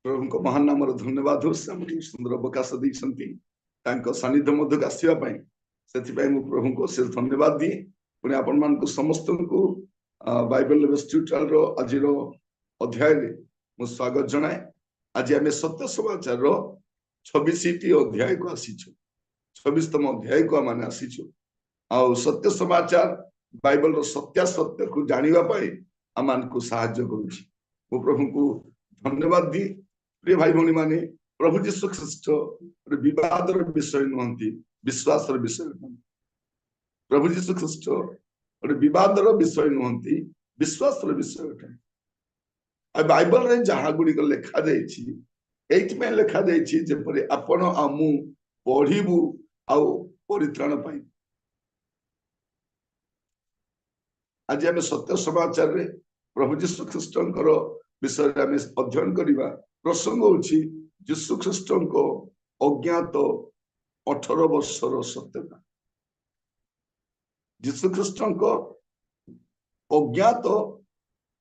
ପ୍ରଭୁଙ୍କ ମହାନ ନାମର ଧନ୍ୟବାଦ ହଉ। ସେ ଆମକୁ ସୁନ୍ଦର ଅବକାଶ ଦେଇଛନ୍ତି ତାଙ୍କ ସାନ୍ନିଧ୍ୟ ମଧ୍ୟକୁ ଆସିବା ପାଇଁ, ସେଥିପାଇଁ ମୁଁ ପ୍ରଭୁଙ୍କୁ ଅଶେଷ ଧନ୍ୟବାଦ ଦିଏ। ପୁଣି ଆପଣମାନଙ୍କୁ ସମସ୍ତଙ୍କୁ ବାଇବେଲ ର ଆଜିର ଅଧ୍ୟାୟରେ ମୁଁ ସ୍ୱାଗତ ଜଣାଏ। ଆଜି ଆମେ ସତ୍ୟ ସମାଚାରର 26ଟି ଅଧ୍ୟାୟକୁ ଆସିଛୁ, 26ତମ ଅଧ୍ୟାୟକୁ ଆମେ ଆସିଛୁ। ଆଉ ସତ୍ୟ ସମାଚାର ବାଇବେଲର ସତ୍ୟାସତ୍ୟକୁ ଜାଣିବା ପାଇଁ ଆମମାନଙ୍କୁ ସାହାଯ୍ୟ କରୁଛି। ମୁଁ ପ୍ରଭୁଙ୍କୁ ଧନ୍ୟବାଦ ଦିଏ। ପ୍ରିୟ ଭାଇ ଭଉଣୀ ମାନେ, ପ୍ରଭୁ ଯୀଶୁ ଖ୍ରୀଷ୍ଟ ବିବାଦର ବିଷୟ ନୁହନ୍ତି, ବିଶ୍ୱାସର ବିଷୟ ନୁହନ୍ତି। ପ୍ରଭୁ ଯୀଶୁ ଖ୍ରୀଷ୍ଟ ଗୋଟେ ବିବାଦର ବିଷୟ ନୁହନ୍ତି, ବିଶ୍ୱାସର ବିଷୟ ଅଟନ୍ତି। ଆଉ ବାଇବଲରେ ଯାହା ଗୁଡ଼ିକ ଲେଖାଯାଇଛି, ଏଇଥିପାଇଁ ଲେଖାଯାଇଛି ଯେପରି ଆପଣ ଆଉ ମୁଁ ପଢିବୁ ଆଉ ପରିତ୍ରାଣ ପାଇବୁ। ଆଜି ଆମେ ସତ୍ୟ ସମାଚାରରେ ପ୍ରଭୁ ଯୀଶୁ ଖ୍ରୀଷ୍ଟଙ୍କର ବିଷୟରେ ଆମେ ଅଧ୍ୟୟନ କରିବା। ପ୍ରସଙ୍ଗ ହଉଛି ଯୀଶୁ ଖ୍ରୀଷ୍ଟଙ୍କ ଅଜ୍ଞାତ 18 ବର୍ଷର ସତ୍ୟତା। ଯୀଶୁ ଖ୍ରୀଷ୍ଟଙ୍କ ଅଜ୍ଞାତ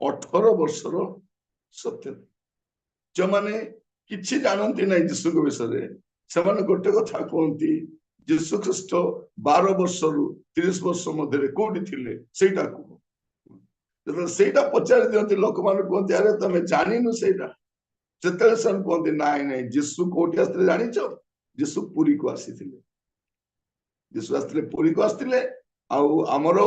18 ବର୍ଷର ସତ୍ୟତା। ଯେଉଁମାନେ କିଛି ଜାଣନ୍ତି ନାହିଁ ଯୀଶୁଙ୍କ ବିଷୟରେ, ସେମାନେ ଗୋଟେ କଥା କୁହନ୍ତି, ଯୀଶୁ ଖ୍ରୀଷ୍ଟ 12 ବର୍ଷରୁ 30 ବର୍ଷ ମଧ୍ୟରେ କୋଉଠି ଥିଲେ ସେଇଟା କୁହ। ଯେତେବେଳେ ସେଇଟା ପଚାରି ଦିଅନ୍ତି, ଲୋକମାନେ କୁହନ୍ତି, ଆରେ ତମେ ଜାଣିନୁ ସେଇଟା। ଯେତେବେଳେ ସେମାନେ କୁହନ୍ତି, ନାଇଁ ନାଇଁ, ଯୀଶୁ କୋଉଠି ଆସିଥିଲେ ଜାଣିଛ? ଯୀଶୁ ପୁରୀକୁ ଆସିଥିଲେ। ଯୀଶୁ ଆସିଥିଲେ, ପୁରୀକୁ ଆସିଥିଲେ, ଆଉ ଆମର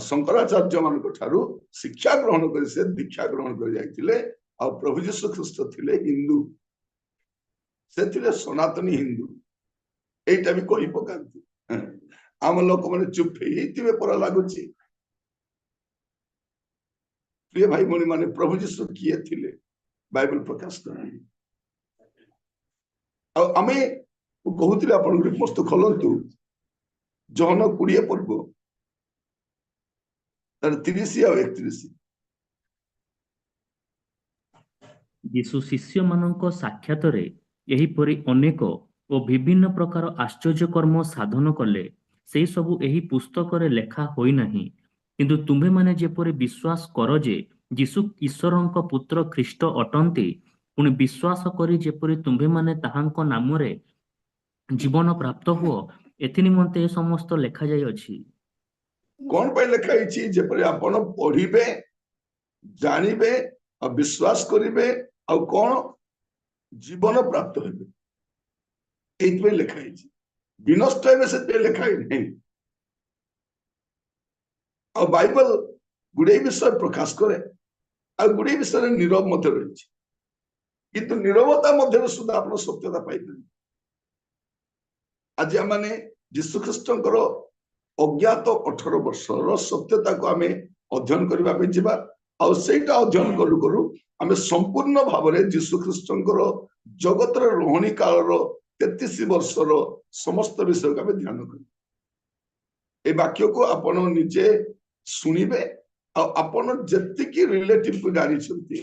ଶଙ୍କରାଚାର୍ଯ୍ୟ ମାନଙ୍କ ଠାରୁ ଶିକ୍ଷା ଗ୍ରହଣ କରି ସେ ଦୀକ୍ଷା ଗ୍ରହଣ କରି ଯାଇଥିଲେ। ଆଉ ପ୍ରଭୁ ଯୀଶୁ ଖ୍ରୀଷ୍ଟ ଥିଲେ ହିନ୍ଦୁ, ସେ ଥିଲେ ସନାତନୀ ହିନ୍ଦୁ। ଏଇଟା ବି କହି ପକାନ୍ତି। ଆମ ଲୋକମାନେ ଚୁପ୍ ହେଇଯାଇଥିବେ ପରା ଲାଗୁଛି। ପ୍ରିୟ ଭାଇ ଭଉଣୀ ମାନେ, ପ୍ରଭୁ ଯୀଶୁ କିଏ ଥିଲେ ବାଇବଲ ପ୍ରକାଶ କରନ୍ତି। ଆଉ ଆମେ କହୁଥିଲି, ଆପଣଙ୍କୁ ମସ୍ତ ଖୋଲନ୍ତୁ ଯୋହନ 20 ପର୍ବ, ତାର 30 ଆଉ 31। ଯୀଶୁ ଶିଷ୍ୟମାନଙ୍କ ସାକ୍ଷାତରେ ଏହିପରି ଅନେକ ଓ ବିଭିନ୍ନ ପ୍ରକାର ଆଶ୍ଚର୍ଯ୍ୟ କର୍ମ ସାଧନ କଲେ, ସେଇ ସବୁ ଏହି ପୁସ୍ତକରେ ଲେଖା ହୋଇନାହିଁ। କିନ୍ତୁ ତୁମ୍ଭେମାନେ ଯେପରି ବିଶ୍ୱାସ କର ଯେ ଯୀଶୁ ଈଶ୍ୱରଙ୍କ ପୁତ୍ର ଖ୍ରୀଷ୍ଟ ଅଟନ୍ତି, ପୁଣି ବିଶ୍ୱାସ କରି ଯେପରି ତୁମ୍ଭେମାନେ ତାହାଙ୍କ ନାମରେ ଜୀବନ ପ୍ରାପ୍ତ ହୁଅ, ଏଥି ନିମନ୍ତେ ଏ ସମସ୍ତ ଲେଖାଯାଇଅଛି। କଣ ପାଇଁ ଲେଖା ହେଇଛି? ଯେପରି ଆପଣ ପଢିବେ, ଜାଣିବେ ଆଉ ବିଶ୍ୱାସ କରିବେ, ଆଉ କଣ ଜୀବନ ପ୍ରାପ୍ତ ହେବେ, ଏଇଥିପାଇଁ ଲେଖା ହେଇଛି। ବିନଷ୍ଟ ହେବେ ସେଥିପାଇଁ ଲେଖା ହେଇନାହିଁ। ଆଉ ବାଇବଲ ଗୁଡିଏ ବିଷୟ ପ୍ରକାଶ କରେ, ଆଉ ଗୁଡିଏ ବିଷୟରେ ନୀରବ ମଧ୍ୟ ରହିଛି। କିନ୍ତୁ ନୀରବତା ମଧ୍ୟରେ ସୁଦ୍ଧା ଆପଣ ସତ୍ୟତା ପାଇପାରିବେ। ଆଜି ଆମେ ଯୀଶୁଖ୍ରୀଷ୍ଟଙ୍କର ଅଜ୍ଞାତ 18 ବର୍ଷର ସତ୍ୟତାକୁ ଆମେ ଅଧ୍ୟୟନ କରିବା ପାଇଁ ଯିବା। ଆଉ ସେଇଟା ଅଧ୍ୟୟନ କରୁ କରୁ ଆମେ ସମ୍ପୂର୍ଣ୍ଣ ଭାବରେ ଯୀଶୁଖ୍ରୀଷ୍ଟଙ୍କର ଜଗତର ରହଣୀ କାଳର 33 ବର୍ଷର ସମସ୍ତ ବିଷୟକୁ ଆମେ ଧ୍ୟାନ କରିବା। ଏଇ ବାକ୍ୟକୁ ଆପଣ ନିଜେ ଶୁଣିବେ, ଆଉ ଆପଣ ଯେତିକି ରିଲେଟିଭକୁ ଜାଣିଛନ୍ତି,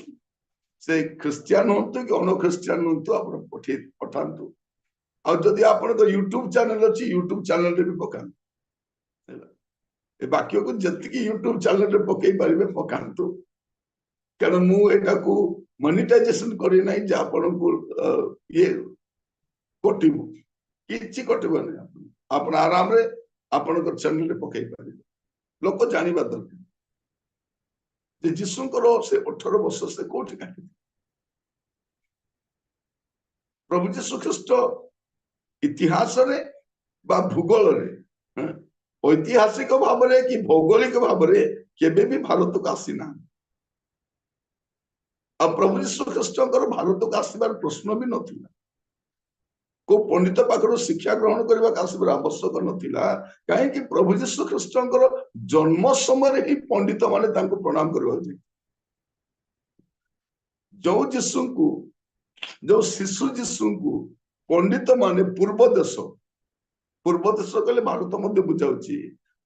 ସେ ଖ୍ରୀଷ୍ଟିଆନ ହୁଅନ୍ତୁ କି ଅଣ ଖ୍ରୀଷ୍ଟିଆନ ହୁଅନ୍ତୁ, ଆପଣ ପଠାନ୍ତୁ। ଆଉ ଯଦି ଆପଣଙ୍କ ୟୁଟ୍ୟୁବ ଚ୍ୟାନେଲ ଅଛି, ୟୁଟ୍ୟୁବ ଚ୍ୟାନେଲରେ ବି ପକାନ୍ତୁ। ହେଲା, ଏ ବାକ୍ୟକୁ ଯେତିକି ୟୁଟ୍ୟୁବ ଚ୍ୟାନେଲରେ ପକେଇ ପାରିବେ ପକାନ୍ତୁ। କାରଣ ମୁଁ ଏଟାକୁ ମନିଟାଇଜେସନ କରିନାହିଁ ଯେ ଆପଣଙ୍କୁ ଇଏ କଟିବ, କିଛି କଟିବ ନାହିଁ। ଆପଣ ଆରାମରେ ଆପଣଙ୍କ ଚ୍ୟାନେଲରେ ପକେଇ ପାରିବେ। ଲୋକ ଜାଣିବା ଦରକାର ଯେ ଯୀଶୁଙ୍କର ସେ 18 ବର୍ଷ ସେ କୋଉଠି କାଟିଥିଲେ। ପ୍ରଭୁ ଯୀଶୁ ଖ୍ରୀଷ୍ଟ ଇତିହାସରେ ବା ଭୂଗୋଳରେ, ଐତିହାସିକ ଭାବରେ କି ଭୌଗୋଳିକ ଭାବରେ କେବେ ବି ଭାରତକୁ ଆସିନାହାନ୍ତି। ଆଉ ପ୍ରଭୁ ଯୀଶୁ ଖ୍ରୀଷ୍ଟଙ୍କର ଭାରତକୁ ଆସିବାର ପ୍ରଶ୍ନ ବି ନଥିଲା। କୋଉ ପଣ୍ଡିତ ପାଖରୁ ଶିକ୍ଷା ଗ୍ରହଣ କରିବାକୁ ଆସିବାର ଆବଶ୍ୟକ ନଥିଲା। କାହିଁକି? ପ୍ରଭୁ ଯୀଶୁ ଖ୍ରୀଷ୍ଟଙ୍କର ଜନ୍ମ ସମୟରେ ହିଁ ପଣ୍ଡିତ ମାନେ ତାଙ୍କୁ ପ୍ରଣାମ କରିବାକୁ ଯାଇଥିଲେ। ଯୋଉ ଯୀଶୁଙ୍କୁ, ଯୋଉ ଶିଶୁ ଯୀଶୁଙ୍କୁ ପଣ୍ଡିତ ମାନେ ପୂର୍ବ ଦେଶ, ପୂର୍ବ ଦେଶ କହିଲେ ଭାରତ ମଧ୍ୟ ବୁଝାଉଛି,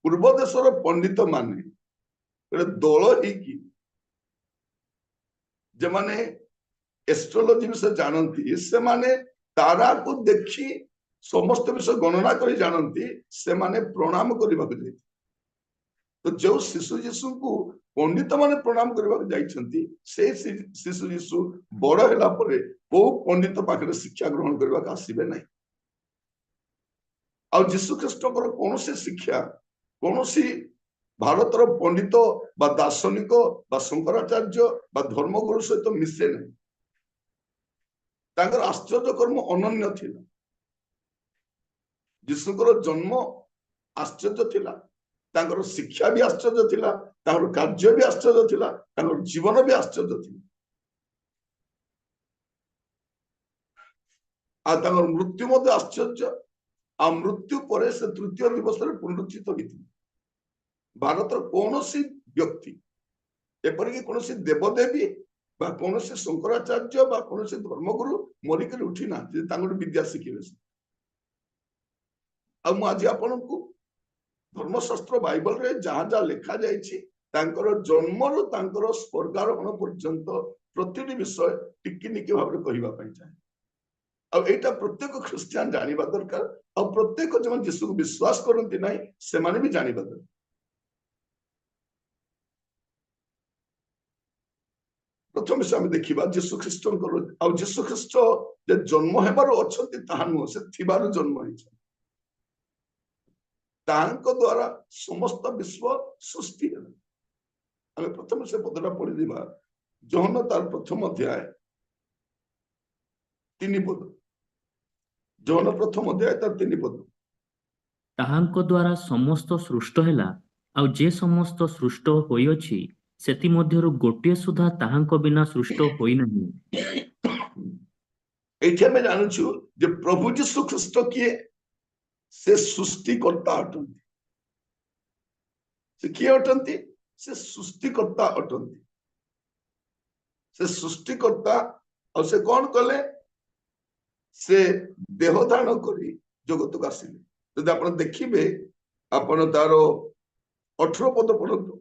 ପୂର୍ବ ଦେଶର ପଣ୍ଡିତ ମାନେ ଗୋଟେ ଦଳ ହେଇକି, ଯେମାନେ ଏଷ୍ଟ୍ରୋଲୋଜି ବିଷୟ ଜାଣନ୍ତି, ସେମାନେ ତାରାକୁ ଦେଖି ସମସ୍ତ ବିଷୟ ଗଣନା କରି ଜାଣନ୍ତି, ସେମାନେ ପ୍ରଣାମ କରିବାକୁ ଯାଇଥିଲେ। ତ ଯୋଉ ଶିଶୁ ଯୀଶୁଙ୍କୁ ପଣ୍ଡିତ ମାନେ ପ୍ରଣାମ କରିବାକୁ ଯାଇଛନ୍ତି, ସେ ଶିଶୁ ଯୀଶୁ ବଡ ହେଲା ପରେ କୋଉ ପଣ୍ଡିତ ପାଖରେ ଶିକ୍ଷା ଗ୍ରହଣ କରିବାକୁ ଆସିବେ ନାହିଁ। ଆଉ ଯୀଶୁ ଖ୍ରୀଷ୍ଟଙ୍କର କୌଣସି ଶିକ୍ଷା କୌଣସି ଭାରତର ପଣ୍ଡିତ ବା ଦାର୍ଶନିକ ବା ଶଙ୍କରାଚାର୍ଯ୍ୟ ବା ଧର୍ମଗୁରୁ ସହିତ ମିଶେ ନାହିଁ। ତାଙ୍କର ଆଶ୍ଚର୍ଯ୍ୟ କର୍ମ ଅନନ୍ୟ ଥିଲା। ଯୀଶୁଙ୍କର ଜନ୍ମ ଆଶ୍ଚର୍ଯ୍ୟ ଥିଲା, ତାଙ୍କର ଶିକ୍ଷା ବି ଆଶ୍ଚର୍ଯ୍ୟ ଥିଲା, ତାଙ୍କର କାର୍ଯ୍ୟ ବି ଆଶ୍ଚର୍ଯ୍ୟ ଥିଲା, ତାଙ୍କର ଜୀବନ ବି ଆଶ୍ଚର୍ଯ୍ୟ ଥିଲା, ଆଉ ତାଙ୍କର ମୃତ୍ୟୁ ମଧ୍ୟ ଆଶ୍ଚର୍ଯ୍ୟ। ଆଉ ମୃତ୍ୟୁ ପରେ ସେ ତୃତୀୟ ଦିବସରେ ପୁନରୁତ୍ଥିତ ହୋଇଥିଲେ। ଭାରତର କୌଣସି ବ୍ୟକ୍ତି, ଏପରିକି କୌଣସି ଦେବଦେବୀ ବା କୌଣସି ଶଙ୍କରାଚାର୍ଯ୍ୟ ବା କୌଣସି ଧର୍ମଗୁରୁ ମରିକରି ଉଠି ନାହାନ୍ତି ତାଙ୍କଠୁ ବିଦ୍ୟା ଶିଖିବେ ସେ। ଆଉ ମୁଁ ଆଜି ଆପଣଙ୍କୁ ଧର୍ମଶାସ୍ତ୍ର ବାଇବଲରେ ଯାହା ଯାହା ଲେଖା ଯାଇଛି, ତାଙ୍କର ଜନ୍ମରୁ ତାଙ୍କର ସ୍ୱର୍ଗାରୋହଣ ପର୍ଯ୍ୟନ୍ତ ପ୍ରତିଟି ବିଷୟ ଟିକି ନିକି ଭାବରେ କହିବା ପାଇଁ ଚାହେଁ। ଆଉ ଏଇଟା ପ୍ରତ୍ୟେକ ଖ୍ରୀଷ୍ଟିଆନ ଜାଣିବା ଦରକାର, ଆଉ ପ୍ରତ୍ୟେକ ଯେଉଁମାନେ ଯୀଶୁକୁ ବିଶ୍ୱାସ କରନ୍ତି ନାହିଁ ସେମାନେ ବି ଜାଣିବା ଦରକାର। ପ୍ରଥମେ ସେ ଆମେ ଦେଖିବା ଯୀଶୁ ଖ୍ରୀଷ୍ଟଙ୍କର, ଆଉ ଯୀଶୁ ଖ୍ରୀଷ୍ଟ ଯେ ଜନ୍ମ ହେବାରୁ ଅଛନ୍ତି ତାହା ନୁହଁ, ସେ ଥିବାରୁ ଜନ୍ମ ହେଇଛନ୍ତି। ତାହାଙ୍କ ଦ୍ଵାରା ସମସ୍ତ ବିଶ୍ୱ ସୃଷ୍ଟି ହେଲା। ଆମେ ପ୍ରଥମେ ସେ ପଦଟା ପଢିଦେବା, ଯୋହନ ତାର ପ୍ରଥମ ଅଧ୍ୟାୟ 3 ପଦ। ଯୋହନ ପ୍ରଥମ ଅଧ୍ୟାୟ ତାର 3 ପଦ। ତାହାଙ୍କ ଦ୍ଵାରା ସମସ୍ତ ସୃଷ୍ଟ ହେଲା, ଆଉ ଯେ ସମସ୍ତ ସୃଷ୍ଟ ହୋଇଅଛି ସେଥିମଧ୍ୟରୁ ଗୋଟିଏ ସୁଦ୍ଧା ତାହାଙ୍କ ବିନା ସୃଷ୍ଟ ହୋଇନାହିଁ। ଏଇଠି ଆମେ ଜାଣୁଛୁ ଯେ ପ୍ରଭୁ ଯୀଶୁ ଖ୍ରୀଷ୍ଟ କିଏ? ସେ ସୃଷ୍ଟିକର୍ତ୍ତା ଅଟନ୍ତି। ସେ କିଏ ଅଟନ୍ତି? ସେ ସୃଷ୍ଟିକର୍ତ୍ତା ଅଟନ୍ତି। ସେ ସୃଷ୍ଟିକର୍ତ୍ତା। ଆଉ ସେ କଣ କଲେ? ସେ ଦେହ ଧାରଣ କରି ଜଗତକୁ ଆସିଲେ। ଯଦି ଆପଣ ଦେଖିବେ, ଆପଣ ତାର 18 ପଦ ପଢନ୍ତୁ।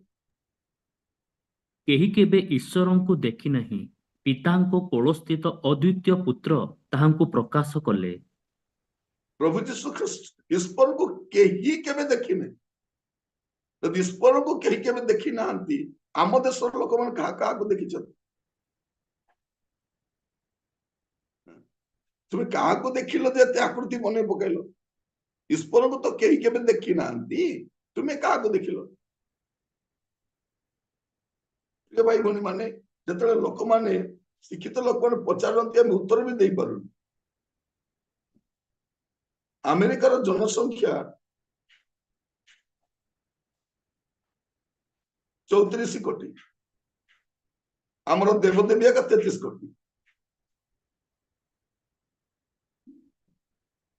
କେହି କେବେ ଈଶ୍ୱରଙ୍କୁ ଦେଖି ନାହିଁ, ପିତାଙ୍କ କୋଳସ୍ଥିତ ଅଦ୍ୱିତୀୟ ପୁତ୍ର ତାହାଙ୍କୁ ପ୍ରକାଶ କଲେ। ପ୍ରଭୁ ଯୀଶୁ ଖ୍ରୀଷ୍ଟ ଈଶ୍ୱରଙ୍କୁ କେହି କେବେ ଦେଖିନାହିଁ। ଯଦି ଈଶ୍ୱରଙ୍କୁ କେହି କେବେ ଦେଖି ନାହାନ୍ତି, ଆମ ଦେଶର ଲୋକମାନେ କାହା କାହାକୁ ଦେଖିଛନ୍ତି? ତୁମେ କାହାକୁ ଦେଖିଲ ଯେ ଏତେ ଆକୃତି ମନେ ପକେଇଲ? ଈଶ୍ୱରଙ୍କୁ ତ କେହି କେବେ ଦେଖି ନାହାନ୍ତି, ତୁମେ କାହାକୁ ଦେଖିଲ? ପ୍ରିୟ ଭାଇ ଭଉଣୀ ମାନେ, ଯେତେବେଳେ ଲୋକମାନେ, ଶିକ୍ଷିତ ଲୋକମାନେ ପଚାରନ୍ତି, ଆମେ ଉତ୍ତର ବି ଦେଇପାରୁନୁ। ଆମେରିକାର ଜନସଂଖ୍ୟା 34 କୋଟି, ଆମର ଦେବଦେବୀ ଏକା 33 କୋଟି,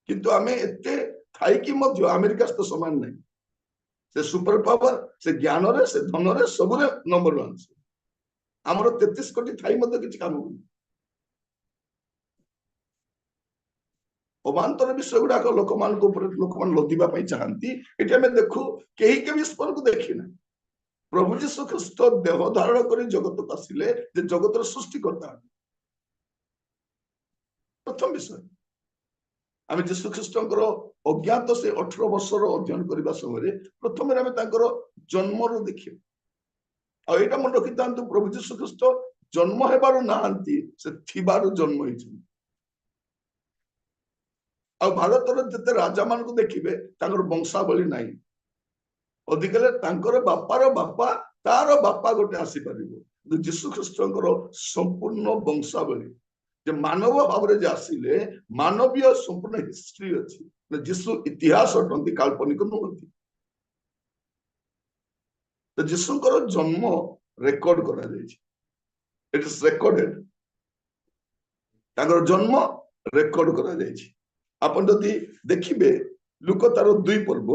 କିନ୍ତୁ ଆମେ ଏତେ ଥାଇକି ମଧ୍ୟ ଆମେରିକା ସହିତ ସମାନ ନାହିଁ। ସେ ସୁପର ପାୱାର, ସେ ଜ୍ଞାନରେ, ସେ ଧନରେ, ସବୁରେ ନମ୍ବର 1। ଆମର 33 କୋଟି ଥାଇ ମଧ୍ୟ କିଛି କାମ କରୁନି। ଅବାନ୍ତର ବିଷୟ ଗୁଡାକ ଲୋକମାନଙ୍କ ଉପରେ ଲୋକମାନେ ଲଦିବା ପାଇଁ ଚାହାନ୍ତି। ଏଠି ଆମେ ଦେଖୁ କେହି କେବେ ଈଶ୍ୱରକୁ ଦେଖିନାହିଁ। ପ୍ରଭୁ ଯୀଶୁ ଖ୍ରୀଷ୍ଟ ଦେହ ଧାରଣ କରି ଜଗତକୁ ଆସିଲେ ଯେ ଜଗତର ସୃଷ୍ଟିକର୍ତ୍ତା। ପ୍ରଥମ ବିଷୟ, ଆମେ ଯୀଶୁ ଖ୍ରୀଷ୍ଟଙ୍କର ଅଜ୍ଞାତ ସେ 18 ବର୍ଷର ଅଧ୍ୟୟନ କରିବା ସମୟରେ ପ୍ରଥମରେ ଆମେ ତାଙ୍କର ଜନ୍ମରୁ ଦେଖିବା। ଆଉ ଏଇଟା ମନେ ରଖିଥାନ୍ତୁ, ପ୍ରଭୁ ଯୀଶୁ ଖ୍ରୀଷ୍ଟ ଜନ୍ମ ହେବାରୁ ନାହାନ୍ତି, ସେ ଥିବାରୁ ଜନ୍ମ ହେଇଛନ୍ତି। ଆଉ ଭାରତର ଯେତେ ରାଜା ମାନଙ୍କୁ ଦେଖିବେ ତାଙ୍କର ବଂଶାବଳୀ ନାହିଁ, ଅଧିକ ହେଲେ ତାଙ୍କର ବାପାର ବାପା ତାର ବାପା ଗୋଟେ ଆସିପାରିବ। କିନ୍ତୁ ଯୀଶୁ ଖ୍ରୀଷ୍ଟଙ୍କର ସମ୍ପୂର୍ଣ୍ଣ ବଂଶାବଳୀ, ଯେ ମାନବ ଭାବରେ ଯେ ଆସିଲେ, ମାନବୀୟ ସମ୍ପୂର୍ଣ୍ଣ ହିଷ୍ଟ୍ରି ଅଛି। ଯୀଶୁ ଇତିହାସ ଅଟନ୍ତି, କାଳ୍ପନିକ ନୁହନ୍ତି। ତ ଯୀଶୁଙ୍କର ଜନ୍ମ ରେକର୍ଡ କରାଯାଇଛି, ଇଟ is recorded. ତାଙ୍କର ଜନ୍ମ ରେକର୍ଡ କରାଯାଇଛି। ଆପଣ ଯଦି ଦେଖିବେ ଲୂକ ତାର 2 ପର୍ବ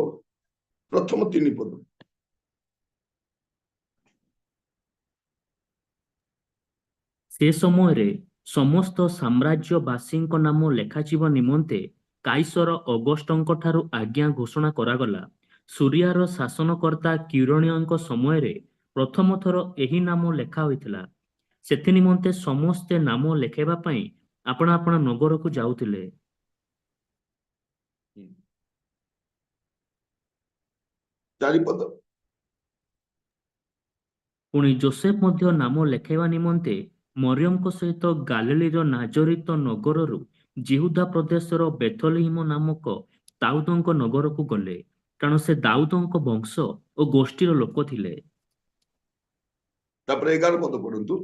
ପ୍ରଥମ 3 ପଦ। ସେ ସମୟରେ ସମସ୍ତ ସାମ୍ରାଜ୍ୟବାସୀଙ୍କ ନାମ ଲେଖାଯିବା ନିମନ୍ତେ କାଇସର ଅଗଷ୍ଟଙ୍କ ଠାରୁ ଆଜ୍ଞା ଘୋଷଣା କରାଗଲା। ସୁରିଆର ଶାସନକର୍ତ୍ତା କ୍ୟୁରଣିୟଙ୍କ ସମୟରେ ପ୍ରଥମ ଥର ଏହି ନାମ ଲେଖା ହୋଇଥିଲା। ସେଥି ନିମନ୍ତେ ସମସ୍ତେ ନାମ ଲେଖାଇବା ପାଇଁ ଆପଣା ଆପଣା ନଗରକୁ ଯାଉଥିଲେ। 4 ପଦ। ପୁଣି ଯୋସେଫ ମଧ୍ୟ ନାମ ଲେଖାଇବା ନିମନ୍ତେ ମରିୟମଙ୍କ ସହିତ ଗାଲିଲୀର ନାଜରିତ ନଗରରୁ ଯିହୁଦା ପ୍ରଦେଶର ବେଥଲିହିମ ନାମକ ଦାଉଦଙ୍କ ନଗରକୁ ଗଲେ, କାରଣ ସେ ଦାଉଦଙ୍କ ବଂଶ ଓ ଗୋଷ୍ଠୀର ଲୋକ ଥିଲେ। ତାପରେ 11 ପଦ ପଢନ୍ତୁ।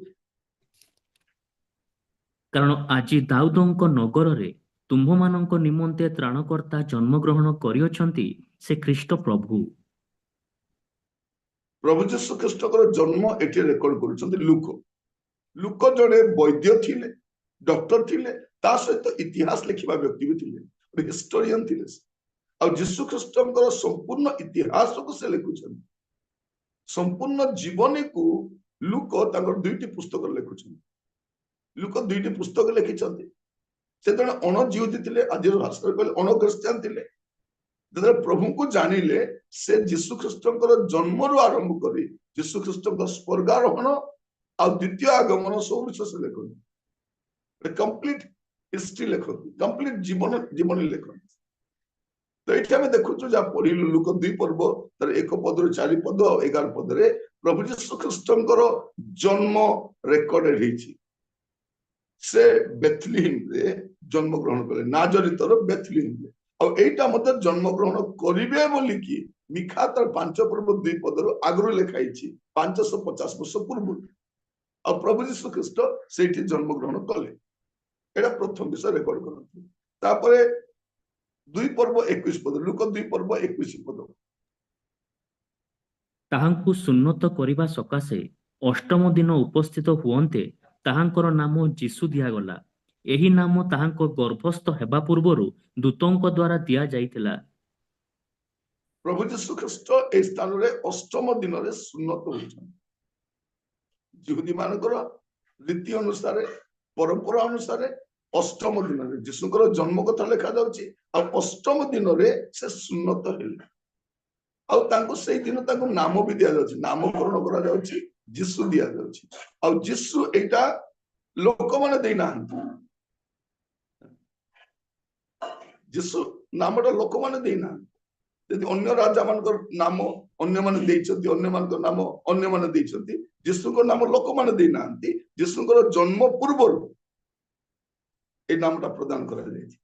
କାରଣ ଆଜି ଦାଉଦଙ୍କ ନଗରରେ ତୁମ୍ଭମାନଙ୍କ ନିମନ୍ତେ ତ୍ରାଣକର୍ତ୍ତା ଜନ୍ମଗ୍ରହଣ କରିଅଛନ୍ତି, ସେ ଖ୍ରୀଷ୍ଟ ପ୍ରଭୁ। ପ୍ରଭୁ ଯୀଶୁ ଖ୍ରୀଷ୍ଟଙ୍କର ଜନ୍ମ ଏଠି ରେକର୍ଡ କରୁଛନ୍ତି ଲୁକ। ଲୁକ ଜଣେ ବୈଦ୍ୟ ଥିଲେ, ଡକ୍ଟର ଥିଲେ, ତା ସହିତ ଇତିହାସ ଲେଖିବା ବ୍ୟକ୍ତି ବି ଥିଲେ, ଗୋଟେ ହିଷ୍ଟୋରିଆନ ଥିଲେ ସେ। ଆଉ ଯୀଶୁ ଖ୍ରୀଷ୍ଟଙ୍କର ସମ୍ପୂର୍ଣ୍ଣ ଇତିହାସକୁ ସେ ଲେଖୁଛନ୍ତି, ସମ୍ପୂର୍ଣ୍ଣ ଜୀବନୀକୁ ଲୁକ ତାଙ୍କର ଦୁଇଟି ପୁସ୍ତକ ଲେଖୁଛନ୍ତି। ଲୁକ ଦୁଇଟି ପୁସ୍ତକ ଲେଖିଛନ୍ତି। ସେ ଜଣେ ଅଣଜିହୁଦୀ ଥିଲେ, ଆଜିର ଭାଷାରେ କହିଲେ ଅଣ ଖ୍ରୀଷ୍ଟିଆନ ଥିଲେ। ଯେତେବେଳେ ପ୍ରଭୁଙ୍କୁ ଜାଣିଲେ, ସେ ଯୀଶୁ ଖ୍ରୀଷ୍ଟଙ୍କର ଜନ୍ମରୁ ଆରମ୍ଭ କରି ଯୀଶୁ ଖ୍ରୀଷ୍ଟଙ୍କ ସ୍ୱର୍ଗାରୋହଣ ଆଉ ଦ୍ୱିତୀୟ ଆଗମନ ସବୁ ବିଷୟ ସେ ଲେଖନ୍ତି। କମ୍ପ୍ଲିଟ ହିଷ୍ଟ୍ରି ଲେଖନ୍ତି, କମ୍ପ୍ଲିଟ ଜୀବନୀ ଲେଖନ୍ତି। ତ ଏଇଠି ଆମେ ଦେଖୁଛୁ, ଯାହା ପଢିଲୁ ଲୁକ 2 ପର୍ବ ତାର 1 ପଦରୁ 4 ପଦ ଆଉ 11 ପଦରେ ପ୍ରଭୁ ଯୀଶୁ ଖ୍ରୀଷ୍ଟଙ୍କର ଜନ୍ମ ରେକର୍ଡ ହେଇଛି। ସେ ବେଥଲିହିମରେ ଜନ୍ମଗ୍ରହଣ କଲେ, ନାଜରିତର ବେଥଲିହିମରେ। ଆଉ ଏଇଟା ମଧ୍ୟ ଜନ୍ମଗ୍ରହଣ କରିବେ ବୋଲିକି ମିଖା ତାର 5 ପର୍ବ 2 ପଦରୁ ଆଗରୁ ଲେଖା ହେଇଛି, 550 ବର୍ଷ ପୂର୍ବରୁ। ଆଉ ପ୍ରଭୁ ଯୀଶୁ ଖ୍ରୀଷ୍ଟ ସେଇଠି ଜନ୍ମଗ୍ରହଣ କଲେ। ଏଇଟା ପ୍ରଥମ ବିଷୟ ରେକର୍ଡ କରନ୍ତି। ତାପରେ 2 ପର୍ବ 21 ପଦ, ଲୁକ 2 ପର୍ବ 21 ପଦ। ତାହାଙ୍କୁ ସୁନ୍ନତ କରିବା ସକାଶେ ଅଷ୍ଟମ ଦିନ ଉପସ୍ଥିତ ହୁଅନ୍ତେ ତାହାଙ୍କର ନାମ ଯୀଶୁ ଦିଆଗଲା। ଏହି ନାମ ତାହାଙ୍କ ଗର୍ଭସ୍ଥ ହେବା ପୂର୍ବରୁ ଦୂତଙ୍କ ଦ୍ୱାରା ଦିଆଯାଇଥିଲା। ପ୍ରଭୁ ଯୀଶୁ ଖ୍ରୀଷ୍ଟ ଏହି ସ୍ଥାନରେ ଅଷ୍ଟମ ଦିନରେ ସୁନ୍ନତ ହୋଇଛନ୍ତି। ଯିହୁଦୀ ମାନଙ୍କର ରୀତି ଅନୁସାରେ, ପରମ୍ପରା ଅନୁସାରେ ଅଷ୍ଟମ ଦିନରେ ଯୀଶୁଙ୍କର ଜନ୍ମ କଥା ଲେଖାଯାଉଛି। ଆଉ ଅଷ୍ଟମ ଦିନରେ ସେ ସୁନ୍ନତ ହେଲେ। ଆଉ ତାଙ୍କୁ ସେଇ ଦିନ ତାଙ୍କୁ ନାମ ବି ଦିଆଯାଉଛି, ନାମକରଣ କରାଯାଉଛି, ଯୀଶୁ ଦିଆଯାଉଛି। ଆଉ ଯୀଶୁ ଏଇଟା ଲୋକମାନେ ଦେଇନାହାନ୍ତି, ଯୀଶୁ ନାମଟା ଲୋକମାନେ ଦେଇନାହାନ୍ତି। ଯଦି ଅନ୍ୟ ରାଜା ମାନଙ୍କର ନାମ ଅନ୍ୟମାନେ ଦେଇଛନ୍ତି, ଅନ୍ୟମାନଙ୍କ ନାମ ଅନ୍ୟମାନେ ଦେଇଛନ୍ତି, ଯୀଶୁଙ୍କ ନାମ ଲୋକମାନେ ଦେଇନାହାନ୍ତି। ଯୀଶୁଙ୍କର ଜନ୍ମ ପୂର୍ବରୁ ଏଇ ନାମଟା ପ୍ରଦାନ କରାଯାଇଛି,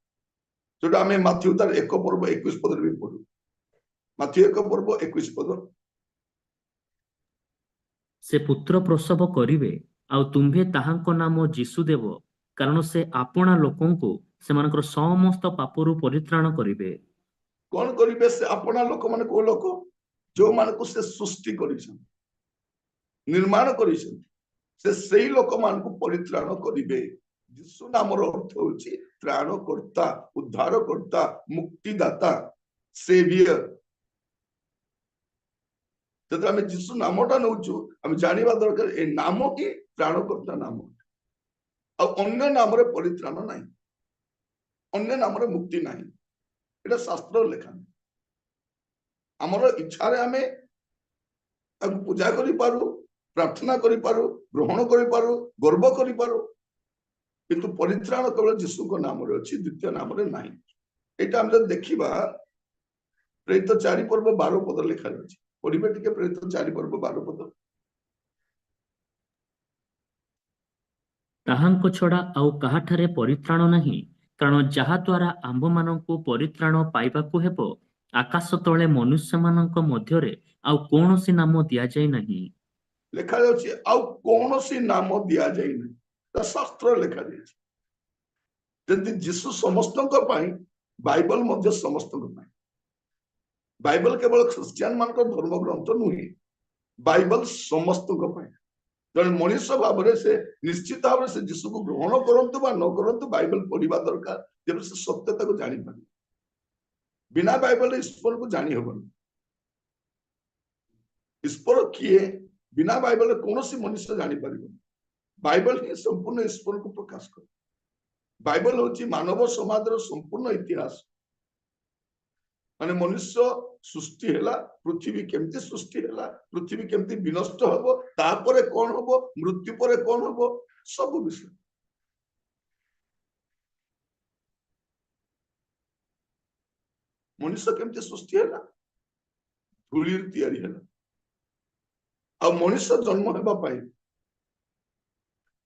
ଯୋଉଟା ଆମେ ମାଥିଉ ତାର 1 ପର୍ବ 21 ପଦରେ ବି ପଢୁ। ମାଥିଉ 1 ପର୍ବ 21 ପଦ। ସେ ପୁତ୍ର ପ୍ରସବ କରିବେ, ଆଉ ତୁମ୍ଭେ ତାହାଙ୍କ ନାମ ଯୀଶୁ ଦେବ, କାରଣ ସେ ଆପଣା ଲୋକଙ୍କୁ ସେମାନଙ୍କର ସମସ୍ତ ପାପରୁ ପରିତ୍ରାଣ କରିବେ। କଣ କରିବେ ସେ ଆପଣା ଲୋକମାନେ? କୋଉ ଲୋକ? ଯୋଉମାନଙ୍କୁ ସେ ସୃଷ୍ଟି କରିଛନ୍ତି, ନିର୍ମାଣ କରିଛନ୍ତି, ସେ ସେଇ ଲୋକମାନଙ୍କୁ ପରିତ୍ରାଣ କରିବେ। ଯୀଶୁ ନାମର ଅର୍ଥ ହଉଛି ତ୍ରାଣକର୍ତ୍ତା, ଉଦ୍ଧାରକର୍ତ୍ତା, ମୁକ୍ତିଦାତା, ସେଭିୟର। ଯେତେବେଳେ ଆମେ ଯୀଶୁ ନାମଟା ନଉଛୁ, ଆମେ ଜାଣିବା ଦରକାର ଏ ନାମ ହିଁ ତ୍ରାଣକର୍ତ୍ତା ନାମ। ଆଉ ଅନ୍ୟ ନାମରେ ପରିତ୍ରାଣ ନାହିଁ, ଅନ୍ୟ ନାମରେ ମୁକ୍ତି ନାହିଁ। ଏଇଟା ଶାସ୍ତ୍ର ଲେଖା। ଆମର ଇଚ୍ଛାରେ ଆମେ ତାକୁ ପୂଜା କରିପାରୁ, ପ୍ରାର୍ଥନା କରିପାରୁ, ଗ୍ରହଣ କରିପାରୁ, ଗର୍ବ କରିପାରୁ, କିନ୍ତୁ ପରିତ୍ରାଣ କେବଳ ଯୀଶୁଙ୍କ ନାମରେ ଅଛି, ଦ୍ୱିତୀୟ ନାମରେ ନାହିଁ। ଏଇଟା ଆମେ ଯଦି ଦେଖିବା ପ୍ରେରିତ 4 ପର୍ବ 12 ପଦ ଲେଖାଯାଉଛି। ପଢିବେ ଟିକେ ପ୍ରେରିତ 4 ପର୍ବ 12 ପଦ। ତାହାଙ୍କ ଛଡା ଆଉ କାହାଠାରେ ପରିତ୍ରାଣ ନାହିଁ, କାରଣ ଯାହା ଦ୍ୱାରା ଆମ୍ଭମାନଙ୍କୁ ପରିତ୍ରାଣ ପାଇବାକୁ ହେବ, ଆକାଶ ତଳେ ମନୁଷ୍ୟମାନଙ୍କ ମଧ୍ୟରେ ଆଉ କୌଣସି ନାମ ଦିଆଯାଇ ନାହିଁ। ଲେଖାଯାଉଛି ଆଉ କୌଣସି ନାମ ଦିଆଯାଇ ନାହିଁ, ତା ଶାସ୍ତ୍ରରେ ଲେଖାଯାଇଛି। ଯେମିତି ଯୀଶୁ ସମସ୍ତଙ୍କ ପାଇଁ, ବାଇବଲ ମଧ୍ୟ ସମସ୍ତଙ୍କ ପାଇଁ। ବାଇବଲ କେବଳ ଖ୍ରୀଷ୍ଟିଆନ ମାନଙ୍କ ଧର୍ମଗ୍ରନ୍ଥ ନୁହେଁ, ବାଇବଲ ସମସ୍ତଙ୍କ ପାଇଁ। ଜଣେ ମଣିଷ ଭାବରେ ସେ ନିଶ୍ଚିତ ଭାବରେ ସେ ଯୀଶୁକୁ ଗ୍ରହଣ କରନ୍ତୁ ବା ନ କରନ୍ତୁ, ବାଇବଲ ପଢିବା ଦରକାର, ଯେବେ ସେ ସତ୍ୟତାକୁ ଜାଣିପାରିବେ। ବିନା ବାଇବଲରେ ଈଶ୍ୱରକୁ ଜାଣି ହବନି। ଈଶ୍ୱର କିଏ ବିନା ବାଇବଲରେ କୌଣସି ମନୁଷ୍ୟ ଜାଣିପାରିବନି। ବାଇବଲ ହିଁ ସମ୍ପୂର୍ଣ୍ଣ ଈଶ୍ୱରକୁ ପ୍ରକାଶ କରେ। ବାଇବଲ ହଉଛି ମାନବ ସମାଜର ସମ୍ପୂର୍ଣ୍ଣ ଇତିହାସ। ମାନେ ମନୁଷ୍ୟ ସୃଷ୍ଟି ହେଲା, ପୃଥିବୀ କେମିତି ସୃଷ୍ଟି ହେଲା, ପୃଥିବୀ କେମିତି ବିନଷ୍ଟ ହବ, ତାପରେ କଣ ହବ, ମୃତ୍ୟୁ ପରେ କଣ ହବ, ସବୁ ବିଷୟ। ମଣିଷ କେମିତି ସୃଷ୍ଟି ହେଲା? ଧୂଳିରୁ ତିଆରି ହେଲା। ଆଉ ମଣିଷ ଜନ୍ମ ହେବା ପାଇଁ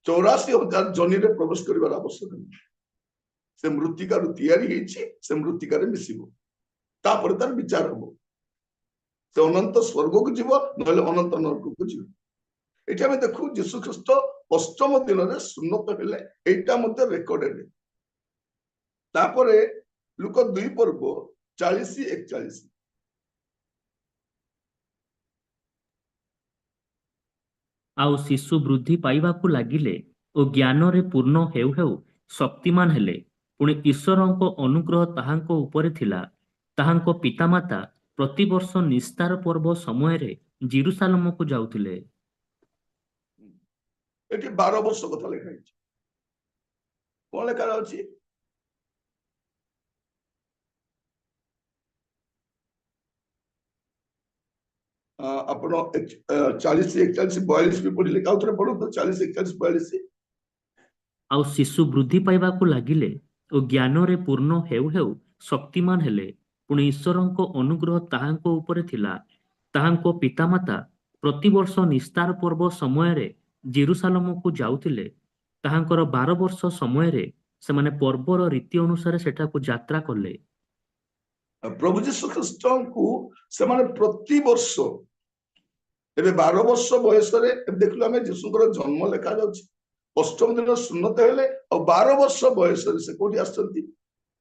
84,000 ଯୋନିରେ ପ୍ରବେଶ କରିବାର ଆବଶ୍ୟକ ନାହିଁ। ସେ ମୃତ୍ତିକାରୁ ତିଆରି ହେଇଛି, ସେ ମୃତ୍ତିକାରେ ମିଶିବ, ତାପରେ ତାର ବିଚାର ହବ। ସେ ଅନନ୍ତ ସ୍ୱର୍ଗକୁ ଯିବ, ନହେଲେ ଅନନ୍ତ ନରକକୁ ଯିବ। ଏଠି ଆମେ ଦେଖୁ ଯୀଶୁ ଖ୍ରୀଷ୍ଟ ଅଷ୍ଟମ ଦିନରେ ସୁନ୍ନତ ହେଲେ, ଏଇଟା ମଧ୍ୟ ରେକର୍ଡେଡ। ତାପରେ ଲୂକ 2 ପର୍ବ 40-41। ଆଉ ଶିଶୁ ବୃଦ୍ଧି ପାଇବାକୁ ଲାଗିଲେ ଓ ଜ୍ଞାନରେ ପୂର୍ଣ୍ଣ ହେଉ ହେଉ ଶକ୍ତିମାନ ହେଲେ। ପୁଣି ଈଶ୍ୱରଙ୍କ ଅନୁଗ୍ରହ ତାହାଙ୍କ ଉପରେ ଥିଲା। ତାହାଙ୍କ ପିତାମାତା ପ୍ରତିବର୍ଷ ନିସ୍ତାର ପର୍ବ ସମୟରେ ଯିରୂଶାଲମକୁ ଯାଉଥିଲେ। ଏଠି 12 ବର୍ଷ କଥା ଲେଖା ହେଇଛି। କଣ ଲେଖା ଅଛି? ଆପଣ 40 41 42 ବି ପଢିଲେ, ଆଉ ଥରେ ପଢନ୍ତୁ 40 41 42। ଆଉ ଶିଶୁ ବୃଦ୍ଧି ପାଇବାକୁ ଲାଗିଲେ ଓ ଜ୍ଞାନରେ ପୂର୍ଣ୍ଣ ହେଉ ହେଉ ଶକ୍ତିମାନ ହେଲେ। ପୁଣି ଈଶ୍ୱରଙ୍କ ଅନୁଗ୍ରହ ତାହାଙ୍କ ଉପରେ ଥିଲା। ତାହାଙ୍କ ପିତାମାତା ପ୍ରତିବର୍ଷ ନିସ୍ତାର ପର୍ବ ସମୟରେ ଯିରୂଶାଲମକୁ ଯାଉଥିଲେ। ତାହାଙ୍କର 12 ବର୍ଷ ସମୟରେ ସେମାନେ ପର୍ବର ରୀତି ଅନୁସାରେ ସେଠାକୁ ଯାତ୍ରା କଲେ। ପ୍ରଭୁ ଯୀଶୁ ଖ୍ରୀଷ୍ଟଙ୍କୁ ସେମାନେ ପ୍ରତିବର୍ଷ, ଏବେ 12 ବର୍ଷ ବୟସରେ ଏବେ ଦେଖିଲୁ ଆମେ ଯୀଶୁଙ୍କର ଜନ୍ମ ଲେଖାଯାଉଛି, ଅଷ୍ଟମ ଦିନ ସୁନ୍ନତ ହେଲେ, ଆଉ 12 ବର୍ଷ ବୟସରେ ସେ କୋଉଠି ଆସିଛନ୍ତି?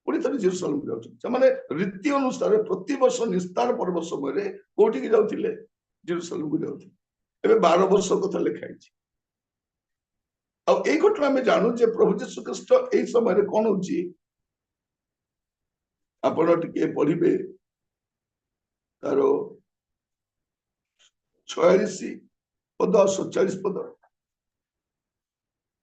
ପୁଣି ଥରେ ଯିରୂଶାଲମକୁ ଯାଉଛନ୍ତି। ସେମାନେ ରୀତି ଅନୁସାରେ ପ୍ରତିବର୍ଷ ନିସ୍ତାର ପର୍ବ ସମୟରେ କୋଉଠିକି ଯାଉଥିଲେ? ଯିରୂଶାଲମକୁ ଯାଉଥିଲେ। ଏବେ 12 ବର୍ଷ କଥା ଲେଖା ହେଇଛି। ଆଉ ଏଇ ଘଟଣା ଆମେ ଜାଣୁ ଯେ ପ୍ରଭୁ ଯୀଶୁ ଖ୍ରୀଷ୍ଟ ଏଇ ସମୟରେ କଣ ହଉଛି, ଆପଣ ଟିକେ ପଢିବେ ତାର 46 ପଦ 47 ପଦ।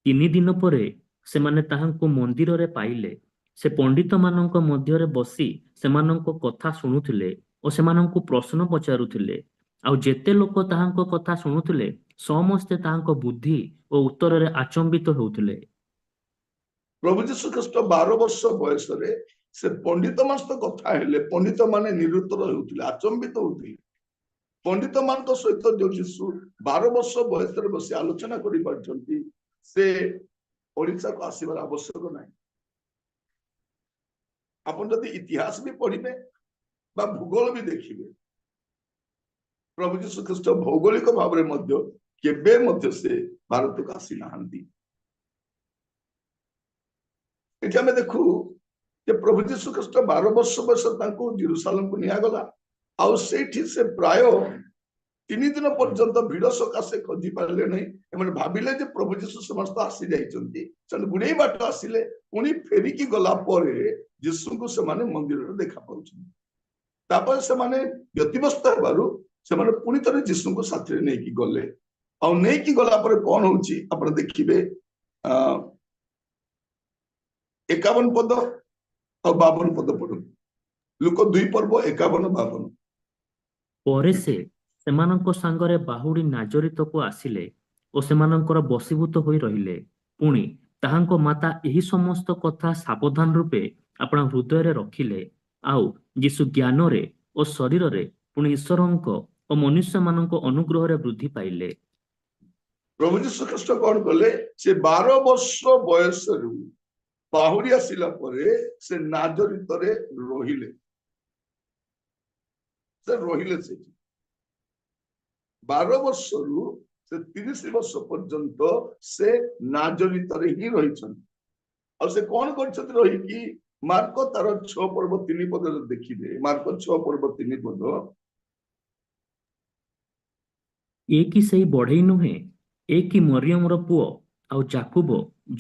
3 ଦିନ ପରେ ସେମାନେ ତାହାଙ୍କୁ ମନ୍ଦିରରେ ପାଇଲେ। ସେ ପଣ୍ଡିତମାନଙ୍କ ମଧ୍ୟରେ ବସି ସେମାନଙ୍କ କଥା ଶୁଣୁଥିଲେ ଓ ସେମାନଙ୍କୁ ପ୍ରଶ୍ନ ପଚାରୁଥିଲେ। ଆଉ ଯେତେ ଲୋକ ତାହାଙ୍କ କଥା ଶୁଣୁଥିଲେ ସମସ୍ତେ ତାହାଙ୍କ ବୁଦ୍ଧି ଓ ଉତ୍ତରରେ ଆଚମ୍ବିତ ହେଉଥିଲେ। ପ୍ରଭୁ ଯୀଶୁ ଖ୍ରୀଷ୍ଟ 12 ବର୍ଷ ବୟସରେ ସେ ପଣ୍ଡିତ ମାନଙ୍କ ସହିତ କଥା ହେଲେ, ପଣ୍ଡିତ ମାନେ ନିରୁତ୍ତର ହେଉଥିଲେ, ଆଚମ୍ବିତ ହେଉଥିଲେ। ପଣ୍ଡିତ ମାନଙ୍କ ସହିତ ଯୋଉ ଯୀଶୁ 12 ବର୍ଷ ବୟସରେ ବସି ଆଲୋଚନା କରିପାରୁଛନ୍ତି, ସେ ଓଡ଼ିଶାକୁ ଆସିବାର ଆବଶ୍ୟକ ନାହିଁ। ଆପଣ ଯଦି ଇତିହାସ ବି ପଢିବେ ବା ଭୂଗୋଳ ବି ଦେଖିବେ, ପ୍ରଭୁ ଯୀଶୁ ଖ୍ରୀଷ୍ଟ ଭୌଗୋଳିକ ଭାବରେ ମଧ୍ୟ କେବେ ମଧ୍ୟ ସେ ଭାରତକୁ ଆସିନାହାନ୍ତି। ଏଠି ଆମେ ଦେଖୁ ଯେ ପ୍ରଭୁ ଯୀଶୁ ଖ୍ରୀଷ୍ଟ 12 ବର୍ଷ ବୟସରେ ତାଙ୍କୁ ଯିରୂଶାଲମକୁ ନିଆଗଲା। ଆଉ ସେଇଠି ସେ ପ୍ରାୟ 3 ଦିନ ପର୍ଯ୍ୟନ୍ତ ଭିଡ଼ ସକାଶେ ଖୋଜି ପାରିଲେ ନାହିଁ। ଏମାନେ ଭାବିଲେ ଯେ ପ୍ରଭୁ ଯୀଶୁ ସମସ୍ତ ଆସି ଯାଇଛନ୍ତି। ସେମାନେ ଗୁଡେଇ ବାଟ ଆସିଲେ, ପୁଣି ଫେରିକି ଗଲା ପରେ ଯୀଶୁଙ୍କୁ ସେମାନେ ମନ୍ଦିରରେ ଦେଖା ପାଉଛନ୍ତି। ତାପରେ ସେମାନେ ବ୍ୟତିବ୍ୟସ୍ତ ହେବାରୁ ସେମାନେ ପୁଣି ଥରେ ଯୀଶୁଙ୍କୁ ସାଥିରେ ନେଇକି ଗଲେ। ଆଉ ନେଇକି ଗଲା ପରେ କଣ ହଉଛି ଆପଣ ଦେଖିବେ, 51 ପଦ ଆଉ 52 ପଦ ପଢନ୍ତୁ। ଲୂକ 2 ପର୍ବ 51 52। ପରେ ସେ ସେମାନଙ୍କ ସାଙ୍ଗରେ ବାହୁଡ଼ି ନାଜରିତକୁ ଆସିଲେ ଓ ସେମାନଙ୍କର ବଶୀଭୂତ ହୋଇ ରହିଲେ। ପୁଣି ତାହାଙ୍କ ମାତା ଏହି ସମସ୍ତ କଥା ସାବଧାନ ରୂପେ ଆପଣା ହୃଦୟରେ ରଖିଲେ। ଆଉ ଯୀଶୁ ଜ୍ଞାନରେ ଓ ଶରୀରରେ ପୁଣି ଈଶ୍ୱରଙ୍କ ଓ ମନୁଷ୍ୟମାନଙ୍କ ଅନୁଗ୍ରହରେ ବୃଦ୍ଧି ପାଇଲେ। ପ୍ରଭୁ ଯୀଶୁ ଖ୍ରୀଷ୍ଟ କଣ କଲେ? ସେ 12 ବର୍ଷ ବୟସରୁ ବାହୁଡ଼ି ଆସିଲା ପରେ ସେ ନାଜରିତରେ ରହିଲେ। ସେ ରହିଲେ ସେଠି 12 ବର୍ଷରୁ ସେ 30 ବର୍ଷ ପର୍ଯ୍ୟନ୍ତ ସେ ନାଜରିତରେ ହିଁ ରହିଛନ୍ତି। ଆଉ ସେ କଣ କରିଛନ୍ତି ରହିକି? ମାର୍କ ତାର 6 ପର୍ବ 3 ପଦରେ ଦେଖିବେ, ମାର୍କ 6 ପର୍ବ 3 ପଦ। ଏ କି ସେଇ ବଢ଼େଇ ନୁହେଁ? ଏ କି ମରିୟମର ପୁଅ, ଆଉ ଯାକୁବ,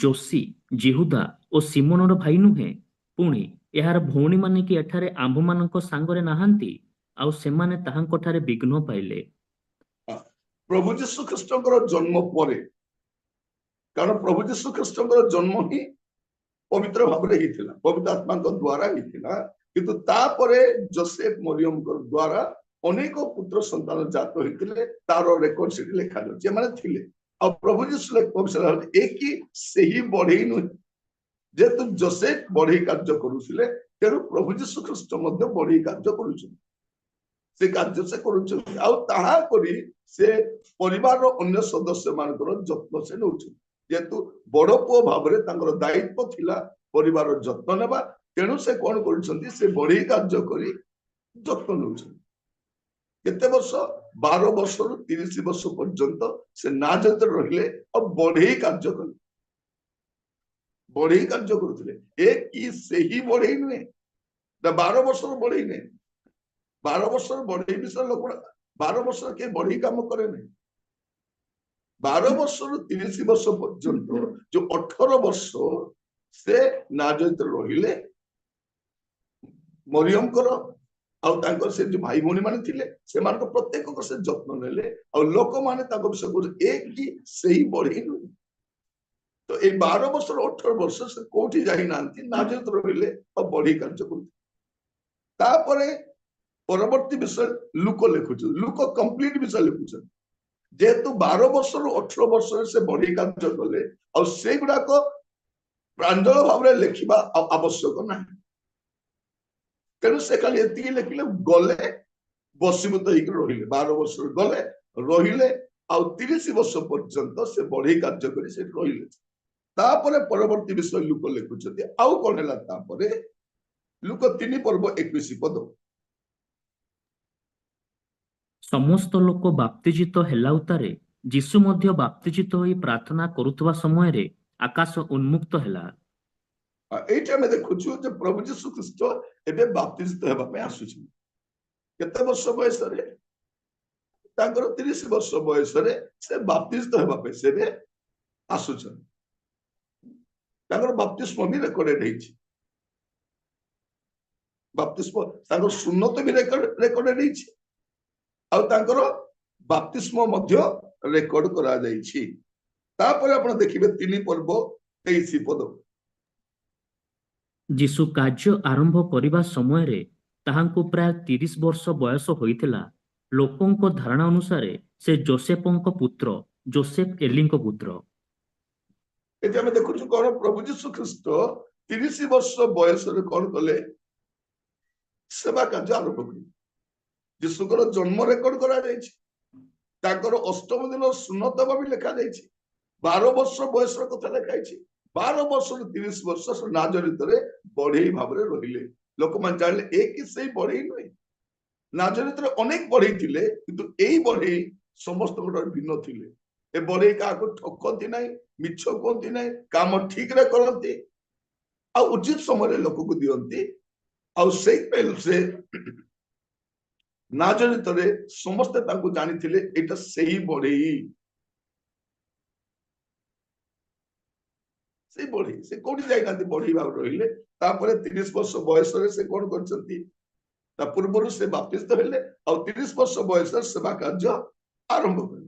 ଯୋଶୀ, ଯିହୁଦା ଓ ସିମୋନର ଭାଇ ନୁହେଁ? ପୁଣି ଏହାର ଭଉଣୀମାନେ କି ଏଠାରେ ଆମ୍ଭମାନଙ୍କ ସାଙ୍ଗରେ ନାହାନ୍ତି? ଆଉ ସେମାନେ ତାହାଙ୍କଠାରେ ବିଘ୍ନ ପାଇଲେ। ପ୍ରଭୁ ଯୀଶୁ ଖ୍ରୀଷ୍ଟଙ୍କର ଜନ୍ମ ପରେ, କାରଣ ପ୍ରଭୁ ଯୀଶୁ ଖ୍ରୀଷ୍ଟଙ୍କର ଜନ୍ମ ହିଁ ପବିତ୍ର ଭାବରେ ହେଇଥିଲା, ପବିତ୍ର ଆତ୍ମାଙ୍କ ଦ୍ଵାରା ହେଇଥିଲା। କିନ୍ତୁ ତାପରେ ଯୋସେଫ ମରିୟମଙ୍କ ଦ୍ଵାରା ଅନେକ ପୁତ୍ର ସନ୍ତାନ ଜାତ ହେଇଥିଲେ, ତାର ରେକର୍ଡ ସେଠି ଲେଖାଯାଉଛି। ଏମାନେ ଥିଲେ। ଆଉ ପ୍ରଭୁ ଯୀଶୁ ଏ କି ସେହି ବଢେଇ ନୁହେଁ? ଯେହେତୁ ଯୋସେଫ ବଢେଇ କାର୍ଯ୍ୟ କରୁଥିଲେ, ତେଣୁ ପ୍ରଭୁ ଯୀଶୁ ଖ୍ରୀଷ୍ଟ ମଧ୍ୟ ବଢେଇ କାର୍ଯ୍ୟ କରୁଛନ୍ତି। ସେ କାର୍ଯ୍ୟ ସେ କରୁଛନ୍ତି, ଆଉ ତାହା କରି ସେ ପରିବାରର ଅନ୍ୟ ସଦସ୍ୟ ମାନଙ୍କର ଯତ୍ନ ସେ ନେଉଛନ୍ତି। ଯେହେତୁ ବଡ ପୁଅ ଭାବରେ ତାଙ୍କର ଦାୟିତ୍ୱ ଥିଲା ପରିବାରର ଯତ୍ନ ନେବା, ତେଣୁ ସେ କଣ କରୁଛନ୍ତି? ସେ ବଢେଇ କାର୍ଯ୍ୟ କରି ଯତ୍ନ ନେଉଛନ୍ତି। କେତେ ବର୍ଷ? 12 ବର୍ଷରୁ 30 ବର୍ଷ ପର୍ଯ୍ୟନ୍ତ ସେ ନାଜରତରେ ରହିଲେ ଆଉ ବଢେଇ କାର୍ଯ୍ୟ କଲେ, ବଢେଇ କାର୍ଯ୍ୟ କରୁଥିଲେ। ଏ କି ସେହି ବଢେଇ ନୁହେଁ, 12 ବର୍ଷର ବଢେଇ ନୁହେଁ। 12 ବର୍ଷର ବଢେଇ ବିଷୟରେ ଲୋକ, 12 ବର୍ଷର କେହି ବଢେଇ କାମ କରେ ନାହିଁ। 12 ବର୍ଷରୁ 30 ବର୍ଷ ପର୍ଯ୍ୟନ୍ତ ଯୋଉ 18 ବର୍ଷ ସେ ନାଜରତରେ ରହିଲେ, ମରିୟମଙ୍କର ଆଉ ତାଙ୍କର ସେ ଯୋଉ ଭାଇ ଭଉଣୀ ମାନେ ଥିଲେ, ସେମାନଙ୍କ ପ୍ରତ୍ୟେକଙ୍କ ସେ ଯତ୍ନ ନେଲେ। ଆଉ ଲୋକମାନେ ତାଙ୍କ ବିଷୟ କହୁଛନ୍ତି, ଏ କି ସେଇ ବଢେଇ ନୁହେଁ? ତ ଏଇ 12 ବର୍ଷରୁ 18 ବର୍ଷ ସେ କୋଉଠି ଯାଇନାହାନ୍ତି, ନାଜରତ ରହିଲେ ଆଉ ବଢେଇ କାର୍ଯ୍ୟ କରୁଥିଲେ। ତାପରେ ପରବର୍ତ୍ତୀ ବିଷୟ ଲୁକ ଲେଖୁଛନ୍ତି, ଲୁକ କମ୍ପ୍ଲିଟ ବିଷୟ ଲେଖୁଛନ୍ତି। ଯେହେତୁ 12 ବର୍ଷରୁ 18 ବର୍ଷରେ ସେ ବଢେଇ କାର୍ଯ୍ୟ କଲେ, ଆଉ ସେଇଗୁଡାକ ପ୍ରାଞ୍ଜଳ ଭାବରେ ଲେଖିବା ଆଉ ଆବଶ୍ୟକ ନାହିଁ। ତେଣୁ ସେ ଖାଲି ଏତିକି ଲେଖିଲେ, ଗଲେ ବଶୀଭୂତ ହେଇକି ରହିଲେ, 12 ବର୍ଷରୁ ଗଲେ ରହିଲେ, ଆଉ 30 ବର୍ଷ ପର୍ଯ୍ୟନ୍ତ ସେ ବଢେଇ କାର୍ଯ୍ୟ କରି ସେଠି ରହିଲେ। ତାପରେ ପରବର୍ତ୍ତୀ ବିଷୟ ଲୁକ ଲେଖୁଛନ୍ତି। ଆଉ କଣ ହେଲା ତାପରେ? ଲୁକ 3 ପର୍ବ 21 ପଦ। ସମସ୍ତ ଲୋକ ବାପ୍ତିଜିତ ହେଲା ଉତ୍ତାରେ ଯୀଶୁ ମଧ୍ୟ ବାପ୍ତିଜିତ ହୋଇ ପ୍ରାର୍ଥନା କରୁଥିବା ସମୟରେ ଆକାଶ ଉନ୍ମୁକ୍ତ ହେଲା। ଏଇଠି ଆମେ ଦେଖୁଛୁ ଯେ ପ୍ରଭୁ ଯୀଶୁ ଖ୍ରୀଷ୍ଟ ଏବେ ବାପ୍ତିଜିତ ହେବା ପାଇଁ ଆସୁଛନ୍ତି। କେତେ ବର୍ଷ ବୟସରେ? ତାଙ୍କର 30 ବର୍ଷ ବୟସରେ ସେ ବାପ୍ତିଜିତ ହେବା ପାଇଁ ସେ ଏବେ ଆସୁଛନ୍ତି। ତାଙ୍କର ବାପ୍ତିସ୍ମ ବି ରେକର୍ଡେଡ ହେଇଛି, ବାପ୍ତିସ୍ମ ତାଙ୍କର ସୁନ୍ନତ ବି ରେକର୍ଡେଡ ହେଇଛି, ଆଉ ତାଙ୍କର ବାପ୍ତିସ୍ମ ମଧ୍ୟ ରେକର୍ଡ କରାଯାଇଛି। ତାପରେ ଆପଣ ଦେଖିବେ 3 ପର୍ବ 23 ପଦ। ଯୀଶୁ କାର୍ଯ୍ୟ ଆରମ୍ଭ କରିବା ସମୟରେ ତାହାଙ୍କୁ ପ୍ରାୟ 30 ବର୍ଷ ବୟସ ହୋଇଥିଲା। ଲୋକଙ୍କ ଧାରଣା ଅନୁସାରେ ସେ ଯୋସେଫଙ୍କ ପୁତ୍ର, ଯୋସେଫ ଏଲିଙ୍କ ପୁତ୍ର। ଏଠି ଆମେ ଦେଖୁଛୁ କଣ? ପ୍ରଭୁ ଯୀଶୁ ଖ୍ରୀଷ୍ଟ 30 ବର୍ଷ ବୟସରେ କଣ କଲେ? ସେବା କାର୍ଯ୍ୟ ଆରମ୍ଭ କଲେ। ଯୀଶୁଙ୍କର ଜନ୍ମ ରେକର୍ଡ କରାଯାଇଛି, ତାଙ୍କର ଅଷ୍ଟମ ଦିନ ସୁନ୍ନତ ବି ଲେଖାଯାଇଛି, 12 ବର୍ଷ ବୟସର କଥା ଲେଖା ହେଇଛି। 12 ବର୍ଷରୁ 30 ବର୍ଷ ସେ ନାଜରିତରେ ବଢେଇ ଭାବରେ ରହିଲେ। ଲୋକମାନେ ଜାଣିଲେ ଏ କି ସେଇ ବଢେଇ ନୁହେଁ? ନାଜରିତରେ ଅନେକ ବଢେଇ ଥିଲେ, କିନ୍ତୁ ଏଇ ବଢେଇ ସମସ୍ତଙ୍କ ଠାରୁ ଭିନ୍ନ ଥିଲେ। ଏ ବଢେଇ କାହାକୁ ଠକନ୍ତି ନାହିଁ, ମିଛ କୁହନ୍ତି ନାହିଁ, କାମ ଠିକରେ କରନ୍ତି, ଆଉ ଉଚିତ ସମୟରେ ଲୋକକୁ ଦିଅନ୍ତି। ଆଉ ସେଇଥିପାଇଁ ସେ ନାଜରିତରେ ସମସ୍ତେ ତାଙ୍କୁ ଜାଣିଥିଲେ ଏଇଟା ସେଇ ବଢେଇ, ସେଇ ବଢେଇ। ସେ କୋଉଠି ଯାଇନାହାନ୍ତି, ବଢେଇ ଭାବରେ ରହିଲେ। ତାପରେ 30 ବର୍ଷ ବୟସରେ ସେ କଣ କରିଛନ୍ତି? ତା ପୂର୍ବରୁ ସେ ବାପ୍ତିସ୍ତ ହେଲେ, ଆଉ 30 ବର୍ଷ ବୟସରେ ସେବା କାର୍ଯ୍ୟ ଆରମ୍ଭ କଲେ।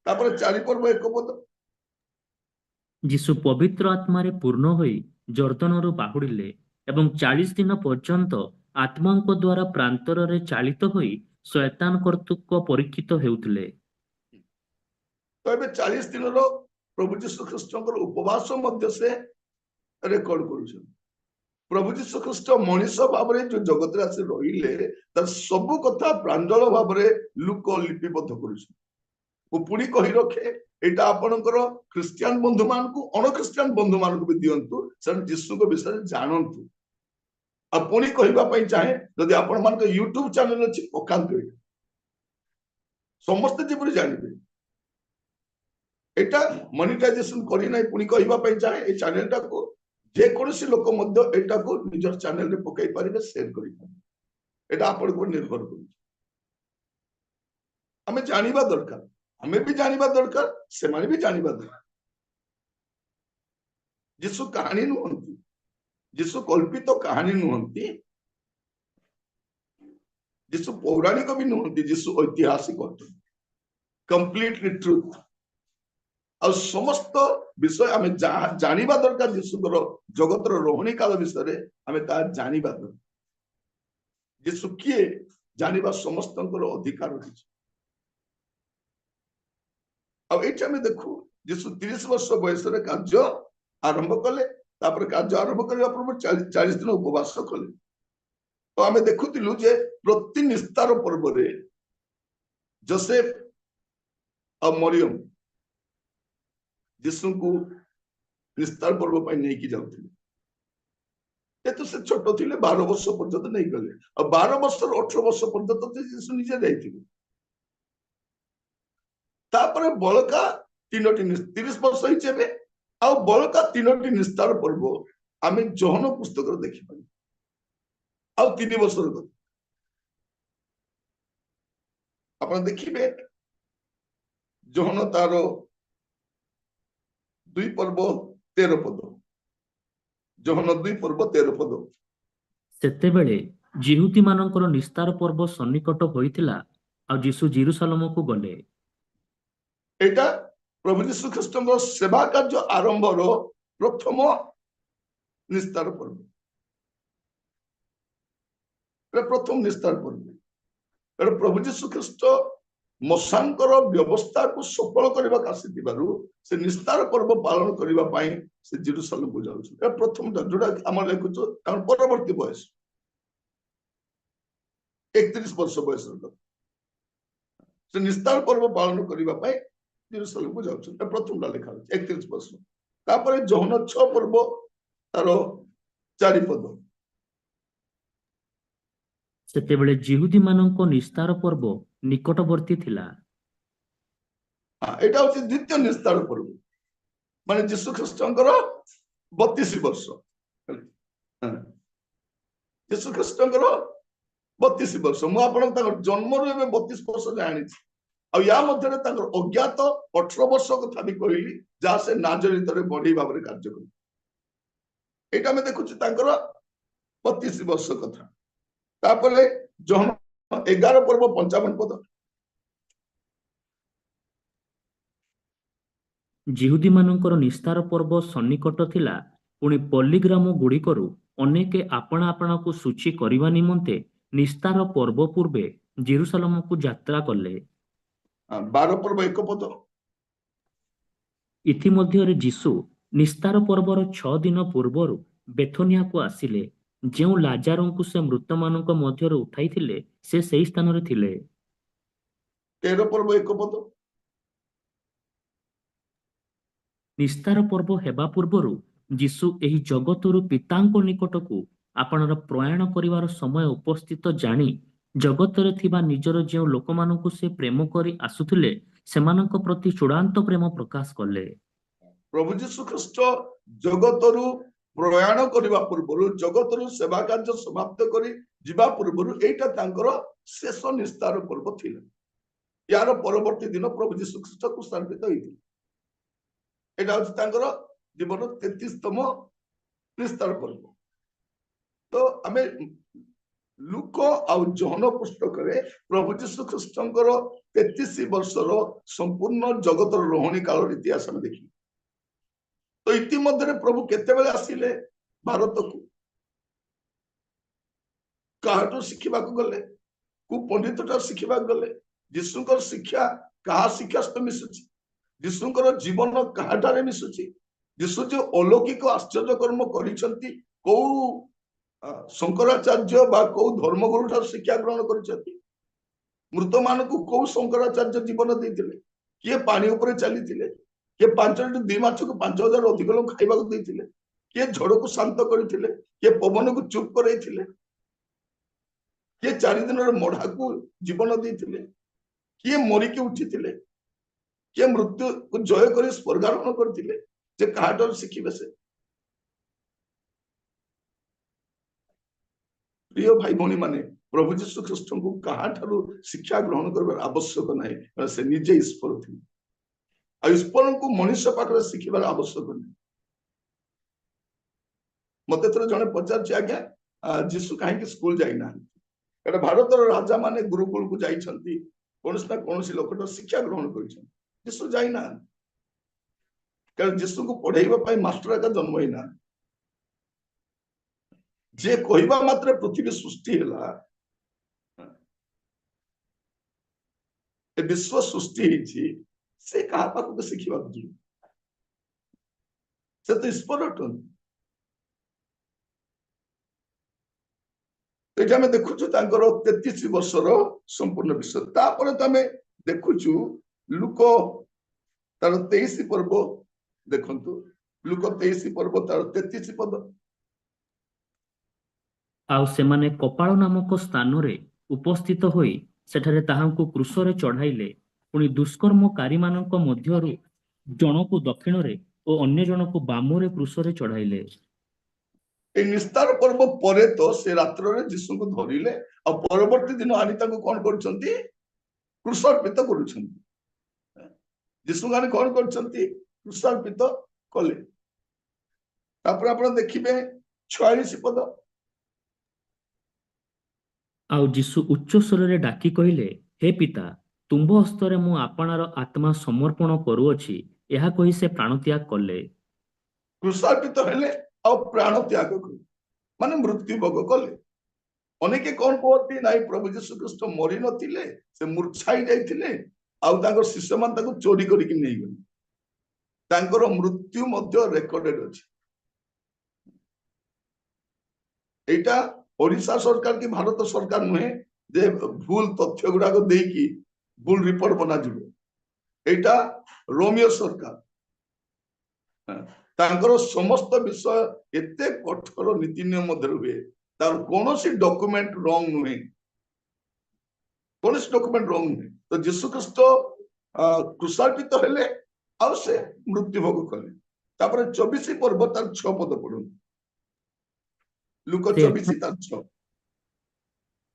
ତାପରେ 4 ପର୍ବ 1 ପଦ। ଯୀଶୁ ପବିତ୍ର ଆତ୍ମାରେ ପୂର୍ଣ୍ଣ ହୋଇ ଯର୍ଦ୍ଦନରୁ ବାହୁଡ଼ିଲେ ଏବଂ 40 ଦିନ ପର୍ଯ୍ୟନ୍ତ ଆତ୍ମାଙ୍କ ଦ୍ୱାରା ପ୍ରାନ୍ତରରେ ଚାଳିତ ହୋଇ ଶୟତାନ କର୍ତ୍ତୃକ ପରୀକ୍ଷିତ ହେଉଥିଲେ। ତ ଏବେ 40 ଦିନର ପ୍ରଭୁ ଯୀଶୁ ଖ୍ରୀଷ୍ଟଙ୍କର ଉପବାସ ମଧ୍ୟ ସେ ରେକର୍ଡ କରୁଛନ୍ତି। ପ୍ରଭୁ ଯୀଶୁ ଖ୍ରୀଷ୍ଟ ମଣିଷ ଭାବରେ ଯୋଉ ଜଗତରେ ଆସି ରହିଲେ, ତାର ସବୁ କଥା ପ୍ରାଞ୍ଜଳ ଭାବରେ ଲୁକ ଲିପିବଦ୍ଧ କରୁଛନ୍ତି। ମୁଁ ପୁଣି କହି ରଖେ, ଏଇଟା ଆପଣଙ୍କର ଖ୍ରୀଷ୍ଟିଆନ ବନ୍ଧୁ ମାନଙ୍କୁ, ଅଣ ଖ୍ରୀଷ୍ଟିଆନ ବନ୍ଧୁ ମାନଙ୍କୁ ବି ଦିଅନ୍ତୁ, ସେମାନେ ଯୀଶୁଙ୍କ ବିଷୟରେ ଜାଣନ୍ତୁ। ଆଉ ପୁଣି କହିବା ପାଇଁ ଚାହେଁ, ଯଦି ଆପଣ ମାନଙ୍କ ୟୁଟ୍ୟୁବ ଚ୍ୟାନେଲ ଅଛି, ପକାନ୍ତୁ, ଏଇଟା ସମସ୍ତେ ଯେପରି ଜାଣିବେ। ଏଇଟା ମନିଟାଇଜେସନ କରିନାହିଁ, ପୁଣି କହିବା ପାଇଁ ଚାହେଁ, ଏଇ ଚ୍ୟାନେଲଟାକୁ ଯେକୌଣସି ଲୋକ ମଧ୍ୟ ଏଇଟାକୁ ନିଜର ଚ୍ୟାନେଲରେ ପକାଇ ପାରିବେ, ସେୟାର କରିପାରିବେ। ଏଇଟା ଆପଣଙ୍କ ଉପରେ ନିର୍ଭର କରୁଛି। ଆମେ ଜାଣିବା ଦରକାର, ଆମେ ବି ଜାଣିବା ଦରକାର, ସେମାନେ ବି ଜାଣିବା ଦରକାର। ଯୀଶୁ କାହାଣୀ ନୁହନ୍ତି, ଯୀଶୁ କଳ୍ପିତ କାହାଣୀ ନୁହନ୍ତି, ଯୀଶୁ ପୌରାଣିକ ବି ନୁହନ୍ତି, ଯୀଶୁ ଐତିହାସିକ ଅଟନ୍ତି, କମ୍ପ୍ଲିଟଲି ଟ୍ରୁଥ। ଆଉ ସମସ୍ତ ବିଷୟ ଆମେ ଯାହା ଜାଣିବା ଦରକାର ଯୀଶୁଙ୍କର ଜଗତର ରହଣି କାଳ ବିଷୟରେ, ଆମେ ତାହା ଜାଣିବା ଦରକାର। ଯୀଶୁ କିଏ ଜାଣିବା ସମସ୍ତଙ୍କର ଅଧିକାର ରହିଛି। ଆଉ ଏଇଠି ଆମେ ଦେଖୁ ଯୀଶୁ 30 ବର୍ଷ ବୟସରେ କାର୍ଯ୍ୟ ଆରମ୍ଭ କଲେ। ତାପରେ କାର୍ଯ୍ୟ ଆରମ୍ଭ କରିବା ପୂର୍ବରୁ 40 ଦିନ ଉପବାସ କଲେ। ତ ଆମେ ଦେଖୁଥିଲୁ ଯେ ପ୍ରତି ନିସ୍ତାର ପର୍ବରେ ଜୋସେଫ ଆଉ ମରିୟମ ଯୀଶୁଙ୍କୁ ନିସ୍ତାର ପର୍ବ ପାଇଁ ନେଇକି ଯାଉଥିଲେ। ଯେହେତୁ ସେ ଛୋଟ ଥିଲେ, 12 ବର୍ଷ ପର୍ଯ୍ୟନ୍ତ ନେଇଗଲେ, ଆଉ 12 ବର୍ଷରୁ 18 ବର୍ଷ ପର୍ଯ୍ୟନ୍ତ ଯୀଶୁ ନିଜେ ଯାଇଥିଲେ। ତାପରେ ବଳକା ତିନୋଟି, 30 ବର୍ଷ ହେଇଛି ଏବେ, ଆଉ ବଳକା ତିନୋଟି ନିସ୍ତାର ପର୍ବ ଆମେ ଯୋହନ ପୁସ୍ତକରେ ଦେଖିପାରିବା। ଆଉ 3 ବର୍ଷର କଥା ଆପଣ ଦେଖିବେ, ଯୋହନ ତାର 2 ପର୍ବ 13 ପଦ, ଯୋହନ 2 ପର୍ବ 13 ପଦ। ସେତେବେଳେ ଯିହୁଦୀ ମାନଙ୍କର ନିସ୍ତାର ପର୍ବ ସନ୍ନିକଟ ହୋଇଥିଲା, ଆଉ ଯୀଶୁ ଯିରୂଶାଲମକୁ ଗଲେ। ଏଇଟା ପ୍ରଭୁ ଯୀଶୁ ଖ୍ରୀଷ୍ଟଙ୍କର ସେବା କାର୍ଯ୍ୟ ଆରମ୍ଭର ପ୍ରଥମ ନିସ୍ତାର ପର୍ବ। ଏଇଟା ପ୍ରଥମ ନିସ୍ତାର ପର୍ବ। ଏଇଟା ପ୍ରଭୁ ଯୀଶୁ ଖ୍ରୀଷ୍ଟ ମୋଶାଙ୍କର ବ୍ୟବସ୍ଥାକୁ ସଫଳ କରିବାକୁ ଆସିଥିବାରୁ ସେ ନିସ୍ତାର ପର୍ବ ପାଳନ କରିବା ପାଇଁ ସେ ଯିରୂଶାଲମକୁ ଯାଉଛନ୍ତି। ଏଇଟା ପ୍ରଥମଟା ଯୋଉଟା ଆମର ଲେଖୁଛୁ ତାଙ୍କର ପରବର୍ତ୍ତୀ ବୟସ 31 ବର୍ଷ ବୟସର କଥା। ସେ ନିସ୍ତାର ପର୍ବ ପାଳନ କରିବା ପାଇଁ ଯିରୂଶାଲମକୁ ଯାଉଛନ୍ତି। ଏଇଟା ପ୍ରଥମଟା ଲେଖା ହଉଛି 31 ବର୍ଷ। ତାପରେ ଯୋହନ 6 ପର୍ବ ତାର 4 ପଦ। ସେତେବେଳେ ଯିହୁଦୀ ମାନଙ୍କ ନିସ୍ତାର ପର୍ବ ନିକଟବର୍ତ୍ତୀ ଥିଲା। ଏଇଟା ହଉଛି ଦ୍ୱିତୀୟ ନିସ୍ତାର ପର୍ବ, ମାନେ ଯୀଶୁ ଖ୍ରୀଷ୍ଟଙ୍କର 32 ବର୍ଷ। ଯୀଶୁ ଖ୍ରୀଷ୍ଟଙ୍କର 32 ବର୍ଷ। ମୁଁ ଆପଣଙ୍କୁ ତାଙ୍କର ଜନ୍ମରୁ ଏବେ 32 ବର୍ଷ ଜାଣିଛି, ଆଉ ୟା ମଧ୍ୟରେ ତାଙ୍କର ଅଜ୍ଞାତ 18 ବର୍ଷ କଥା ବି କହିଲି, ଯାହା ସେ ନାଜରିତରେ ବଢେଇ ଭାବରେ କାର୍ଯ୍ୟ କଲେ। ଏଇଟା ଆମେ ଦେଖୁଛୁ ତାଙ୍କର 32 ବର୍ଷ କଥା। ତାପରେ ଯୋହନ 11 ପର୍ବ 55 ପଦ। ଯିହୁଦୀ ମାନଙ୍କର ନିସ୍ତାର ପର୍ବ ସନ୍ନିକଟ ଥିଲା, ପୁଣି ପଲ୍ଲୀଗ୍ରାମ ଗୁଡ଼ିକରୁ ଅନେକେ ଆପଣା ଆପଣାକୁ ଶୁଚି କରିବା ନିମନ୍ତେ ନିସ୍ତାର ପର୍ବ ପୂର୍ବେ ଯିରୂଶାଲମକୁ ଯାତ୍ରା କଲେ। 12 ପର୍ବ 1 ପଦ। ଇତିମଧ୍ୟରେ ଯୀଶୁ ନିସ୍ତାର ପର୍ବର 6 ଦିନ ପୂର୍ବରୁ ବେଥନିଆକୁ ଆସିଲେ, ଯେଉଁ ଲାଜାରଙ୍କୁ ସେ ମୃତମାନଙ୍କ ମଧ୍ୟରୁ ଉଠାଇଥିଲେ ସେ ସେହି ସ୍ଥାନରେ ଥିଲେ। 13 ପର୍ବ 1 ପଦ। ନିସ୍ତାର ପର୍ବ ହେବା ପୂର୍ବରୁ ଯୀଶୁ ଏହି ଜଗତରୁ ପିତାଙ୍କ ନିକଟକୁ ଆପଣାର ପ୍ରୟାଣ କରିବାର ସମୟ ଉପସ୍ଥିତ ଜାଣି ଜଗତରେ ଥିବା ନିଜର ଯେଉଁ ଲୋକମାନଙ୍କୁ ସେ ପ୍ରେମ କରି ଆସୁଥିଲେ ସେମାନଙ୍କ ପ୍ରତି ଚୂଡ଼ାନ୍ତ ପ୍ରେମ ପ୍ରକାଶ କଲେ। ପ୍ରଭୁ ଯୀଶୁ ଖ୍ରୀଷ୍ଟ ଜଗତରୁ ପ୍ରୟାଣ କରିବା ପୂର୍ବରୁ, ଜଗତରୁ ସେବା କାର୍ଯ୍ୟ ସମାପ୍ତ କରି ଯିବା ପୂର୍ବରୁ ଏଇଟା ତାଙ୍କର ଶେଷ ନିସ୍ତାର ପର୍ବ ଥିଲା। ୟାର ପରବର୍ତ୍ତୀ ଦିନ ପ୍ରଭୁ ଯୀଶୁ ଖ୍ରୀଷ୍ଟ କ୍ରୁଶାର୍ପିତ ହେଇଥିଲେ। ଏଇଟା ହଉଛି ତାଙ୍କର ଜୀବନ 33ତମ ନିସ୍ତାର ପର୍ବ। ତ ଆମେ ଲୁକ ଆଉ ଯୋହନ ପୁସ୍ତକରେ ପ୍ରଭୁ ଯୀଶୁ ଖ୍ରୀଷ୍ଟଙ୍କର 33 ବର୍ଷର ସମ୍ପୂର୍ଣ୍ଣ ଜଗତର ରହଣି କାଳର ଇତିହାସ ଆମେ ଦେଖିଲୁ। ତ ଇତିମଧ୍ୟରେ ପ୍ରଭୁ କେତେବେଳେ ଆସିଲେ ଭାରତକୁ, କାହାଠୁ ଶିଖିବାକୁ ଗଲେ, କୋଉ ପଣ୍ଡିତ ଠାରୁ ଶିଖିବାକୁ ଗଲେ? ଯୀଶୁଙ୍କର ଶିକ୍ଷା କାହା ଶିକ୍ଷା ସହିତ ମିଶୁଛି? ଯୀଶୁଙ୍କର ଜୀବନ କାହାଠାରେ ମିଶୁଛି? ଯୀଶୁ ଯୋଉ ଅଲୌକିକ ଆଶ୍ଚର୍ଯ୍ୟ କର୍ମ କରିଛନ୍ତି, କୋଉ ଶଙ୍କରାଚାର୍ଯ୍ୟ ବା କୋଉ ଧର୍ମଗୁରୁ ଠାରୁ ଶିକ୍ଷା ଗ୍ରହଣ କରିଛନ୍ତି? ମୃତମାନଙ୍କୁ କୋଉ ଶଙ୍କରାଚାର୍ଯ୍ୟ ଜୀବନ ଦେଇଥିଲେ? କିଏ ପାଣି ଉପରେ ଚାଲିଥିଲେ? କିଏ 5 2 ମାଛକୁ 5000 ଅଧିକ ଲୋକ ଖାଇବାକୁ ଦେଇଥିଲେ? କିଏ ଝଡ଼କୁ ଶାନ୍ତ କରିଥିଲେ? କିଏ ପବନକୁ ଚୁପ୍ କରେଇଥିଲେ? କିଏ 4 ଦିନର ମଢାକୁ ଜୀବନ ଦେଇଥିଲେ? କିଏ ମରିକି ଉଠିଥିଲେ? କିଏ ମୃତ୍ୟୁକୁ ଜୟ କରି ସ୍ୱର୍ଗାରୋହଣ କରିଥିଲେ? ଯେ କାହାଠାରୁ ଶିଖିବେ ସେ? ପ୍ରିୟ ଭାଇ ଭଉଣୀ ମାନେ, ପ୍ରଭୁ ଯୀଶୁ ଖ୍ରୀଷ୍ଟଙ୍କୁ କାହାଠାରୁ ଶିକ୍ଷା ଗ୍ରହଣ କରିବାର ଆବଶ୍ୟକ ନାହିଁ, କାରଣ ସେ ନିଜେ ଈଶ୍ୱର ଥିଲେ। ଆଉ ଈଶ୍ୱରଙ୍କୁ ମଣିଷ ପାଖରେ ଶିଖିବାର ଆବଶ୍ୟକ ନାହିଁ। ମତେ ଥରେ ଜଣେ ପଚାରୁଛି, ଆଜ୍ଞା ଯୀଶୁ କାହିଁକି ସ୍କୁଲ ଯାଇନାହାନ୍ତି? କାରଣ ଭାରତର ରାଜା ମାନେ ଗୁରୁକୁଳକୁ ଯାଇଛନ୍ତି, କୌଣସି ନା କୌଣସି ଲୋକଟା ଶିକ୍ଷା ଗ୍ରହଣ କରିଛନ୍ତି। ଯୀଶୁ ଯାଇନାହାନ୍ତି, କାରଣ ଯୀଶୁଙ୍କୁ ପଢେଇବା ପାଇଁ ମାଷ୍ଟର ଏକା ଜନ୍ମ ହେଇନାହାନ୍ତି। ଯିଏ କହିବା ମାତ୍ରେ ପୃଥିବୀ ସୃଷ୍ଟି ହେଲା, ଏ ବିଶ୍ୱ ସୃଷ୍ଟି ହେଇଛି, ସେ କାହା ପାଖକୁ ଶିଖିବାକୁ ଯିବ? ସେ ତ ଈଶ୍ୱର ଅଟନ୍ତି। ଏଠି ଆମେ ଦେଖୁଛୁ ତାଙ୍କର 33 ବର୍ଷର ସମ୍ପୂର୍ଣ୍ଣ ବିଷୟ। ତାପରେ ତ ଆମେ ଦେଖୁଛୁ ଲୂକ ତାର 23 ପର୍ବ ଦେଖନ୍ତୁ। ଲୂକ 23 ପର୍ବ ତାର 33 ପଦ। ଆଉ ସେମାନେ କପାଳ ନାମକ ସ୍ଥାନରେ ଉପସ୍ଥିତ ହୋଇ ସେଠାରେ ତାହାଙ୍କୁ କ୍ରୁଶରେ ଚଢାଇଲେ। ପୁଣି ଦୁଷ୍କର୍ମକାରୀମାନଙ୍କ ମଧ୍ୟରୁ ଜଣକୁ ଦକ୍ଷିଣରେ ଓ ଅନ୍ୟ ଜଣକୁ ବାମରେ କ୍ରୁଶରେ ଚଢାଇଲେ। ଏଇ ନିସ୍ତାର ପର୍ବ ପରେ ତ ସେ ରାତ୍ରରେ ଯୀଶୁଙ୍କୁ ଧରିଲେ, ଆଉ ପରବର୍ତ୍ତୀ ଦିନ ଆଣି ତାଙ୍କୁ କଣ କରୁଛନ୍ତି? କ୍ରୁଶାର୍ପିତ କରୁଛନ୍ତି। ଯୀଶୁଙ୍କୁ ଆଣି କଣ କରୁଛନ୍ତି? କ୍ରୁଶାର୍ପିତ କଲେ। ତାପରେ ଆପଣ ଦେଖିବେ 46 ପଦ। ଆଉ ଯୀଶୁ ଉଚ୍ଚ ସ୍ୱରରେ ଡାକି କହିଲେ, "ହେ ପିତା, ତୁମ୍ଭ ହସ୍ତରେ ମୁଁ ଆପଣାର ଆତ୍ମା ସମର୍ପଣ କରୁଅଛି।" ଏହା କହି ସେ ପ୍ରାଣତ୍ୟାଗ କଲେ। କ୍ରୁଶାର୍ପିତ ହେଲେ ଆଉ ପ୍ରାଣ ତ୍ୟାଗ କଲେ, ମାନେ ମୃତ୍ୟୁ ଭୋଗ କଲେ। ଅନେକେ କଣ କୁହନ୍ତି, ନାଇଁ, ପ୍ରଭୁ ଯୀଶୁ ଖ୍ରୀଷ୍ଟ ମରି ନଥିଲେ, ସେ ମୂର୍ଚ୍ଛା ହେଇ ଯାଇଥିଲେ ଆଉ ତାଙ୍କର ଶିଷ୍ୟମାନେ ତାକୁ ଚୋରି କରିକି ନେଇଗଲେ। ତାଙ୍କର ମୃତ୍ୟୁ ମଧ୍ୟ ରେକର୍ଡେଡ ଅଛି। ଏଇଟା ଓଡିଶା ସରକାର କି ଭାରତ ସରକାର ନୁହେଁ ଯେ ଭୁଲ ତଥ୍ୟ ଗୁଡାକ ଦେଇକି ଭୁଲ ରିପୋର୍ଟ ବନାଯିବ। ଏଇଟା ରୋମିଓ ସରକାର। ତାଙ୍କର ସମସ୍ତ ବିଷୟ ଏତେ କଠୋର ନୀତି ନିୟମ ମଧ୍ୟରେ ହୁଏ, ତାର କୌଣସି ଡକୁମେଣ୍ଟ ରଙ୍ଗ ନୁହେଁ, କୌଣସି ଡକୁମେଣ୍ଟ ରଙ୍ଗ ନୁହେଁ। ତ ଯୀଶୁ ଖ୍ରୀଷ୍ଟ କ୍ରୁଶାର୍ପିତ ହେଲେ ଆଉ ସେ ମୃତ୍ୟୁ ଭୋଗ କଲେ। ତାପରେ 24 ପର୍ବ ତାର 6 ପଦ ପଢନ୍ତୁ। ଲୂକ 24 ତାର 6।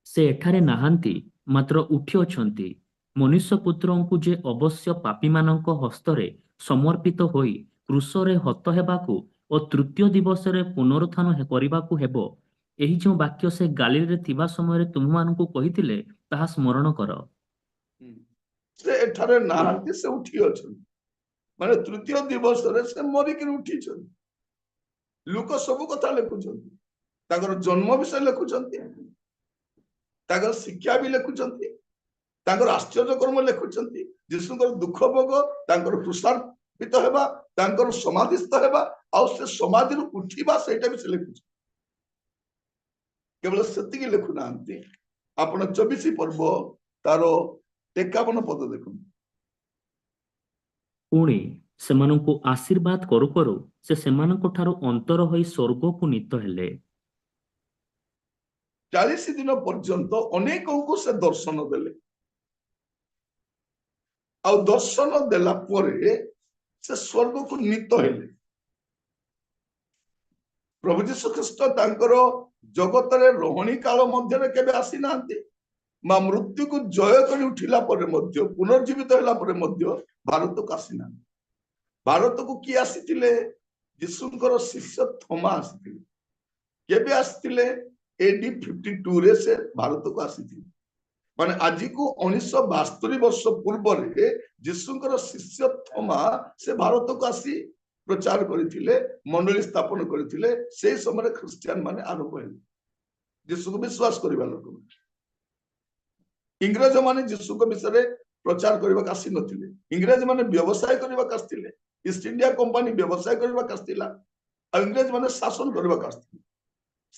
ସେ ଏଠାରେ ନାହାନ୍ତି, ମାତ୍ର ଉଠି ଅଛନ୍ତି। ମନୁଷ୍ୟ ପୁତ୍ରଙ୍କୁ ଯେ ଅବଶ୍ୟ ପାପୀମାନଙ୍କ ହସ୍ତରେ ସମର୍ପିତ ହୋଇ କ୍ରୁଶରେ ହତ ହେବାକୁ ଓ ତୃତୀୟ ଦିବସରେ ପୁନରୁତ୍ଥାନ କରିବାକୁ ହେବ, ଏହି ଯେଉଁ ବାକ୍ୟ ସେ ଗାଲିଲରେ ଥିବା ସମୟରେ ତୁମ୍ଭମାନଙ୍କୁ କହିଥିଲେ, ତାହା ସ୍ମରଣ କର। ସେ ଏଠାରେ ନାହାନ୍ତି, ସେ ଉଠି ଅଛନ୍ତି। ମାନେ ତୃତୀୟ ଦିବସରେ ସେ ମରିକିରି ଉଠିଛନ୍ତି। ଲୂକ ସବୁ କଥା ଲେଖୁଛନ୍ତି। ତାଙ୍କର ଜନ୍ମ ବିଷୟ ଲେଖୁଛନ୍ତି, ତାଙ୍କର ଶିକ୍ଷା ବି ଲେଖୁଛନ୍ତି, ତାଙ୍କର ଆଶ୍ଚର୍ଯ୍ୟ କର୍ମ ଲେଖୁଛନ୍ତି, ଯୀଶୁଙ୍କର ଦୁଃଖ ଭୋଗ, ତାଙ୍କର କ୍ରୁଶାର୍ପିତ ହେବା, ତାଙ୍କର ସମାଧିସ୍ଥ ହେବା ଆଉ ସେ ସମାଧିରୁ ଉଠିବା, ସେଇଟା ବି ସେ ଲେଖୁଛନ୍ତି। କେବଳ ସେତିକି ଲେଖୁନାହାନ୍ତି। ଆପଣ 24 ପର୍ବ ତାର 51 ପଦ ଦେଖନ୍ତୁ। ପୁଣି ସେମାନଙ୍କୁ ଆଶୀର୍ବାଦ କରୁ କରୁ ସେ ସେମାନଙ୍କ ଠାରୁ ଅନ୍ତର ହୋଇ ସ୍ୱର୍ଗକୁ ନୀତ ହେଲେ। 40 ଦିନ ପର୍ଯ୍ୟନ୍ତ ଅନେକଙ୍କୁ ସେ ଦର୍ଶନ ଦେଲେ, ଆଉ ଦର୍ଶନ ଦେଲା ପରେ ସେ ସ୍ୱର୍ଗକୁ ନୀତ ହେଲେ। ପ୍ରଭୁ ଯୀଶୁ ଖ୍ରୀଷ୍ଟ ତାଙ୍କର ଜଗତରେ ରହଣି କାଳ ମଧ୍ୟରେ କେବେ ଆସିନାହାନ୍ତି ବା ମୃତ୍ୟୁକୁ ଜୟ କରି ଉଠିଲା ପରେ ମଧ୍ୟ, ପୁନର୍ଜୀବିତ ହେଲା ପରେ ମଧ୍ୟ ଭାରତକୁ ଆସିନାହାନ୍ତି। ଭାରତକୁ କିଏ ଆସିଥିଲେ? ଯୀଶୁଙ୍କର ଶିଷ୍ୟ ଥୋମା ଆସିଥିଲେ। କେବେ ଆସିଥିଲେ? ଏଡି 52ରେ ସେ ଭାରତକୁ ଆସିଥିଲେ। ମାନେ ଆଜିକୁ 1972 ବର୍ଷ ପୂର୍ବରେ ଯୀଶୁଙ୍କର ଶିଷ୍ୟ ଥୋମା ସେ ଭାରତକୁ ଆସି ପ୍ରଚାର କରିଥିଲେ, ମଣ୍ଡଳୀ ସ୍ଥାପନ କରିଥିଲେ। ସେଇ ସମୟରେ ଖ୍ରୀଷ୍ଟିଆନ ମାନେ ଆରମ୍ଭ ହେଲେ, ଯୀଶୁକୁ ବିଶ୍ୱାସ କରିବା ଲୋକମାନେ। ଇଂରେଜ ମାନେ ଯୀଶୁଙ୍କ ବିଷୟରେ ପ୍ରଚାର କରିବାକୁ ଆସିନଥିଲେ। ଇଂରେଜ ମାନେ ବ୍ୟବସାୟ କରିବାକୁ ଆସିଥିଲେ। ଇଷ୍ଟ ଇଣ୍ଡିଆ କମ୍ପାନୀ ବ୍ୟବସାୟ କରିବାକୁ ଆସିଥିଲା ଆଉ ଇଂରେଜ ମାନେ ଶାସନ କରିବାକୁ ଆସିଥିଲେ।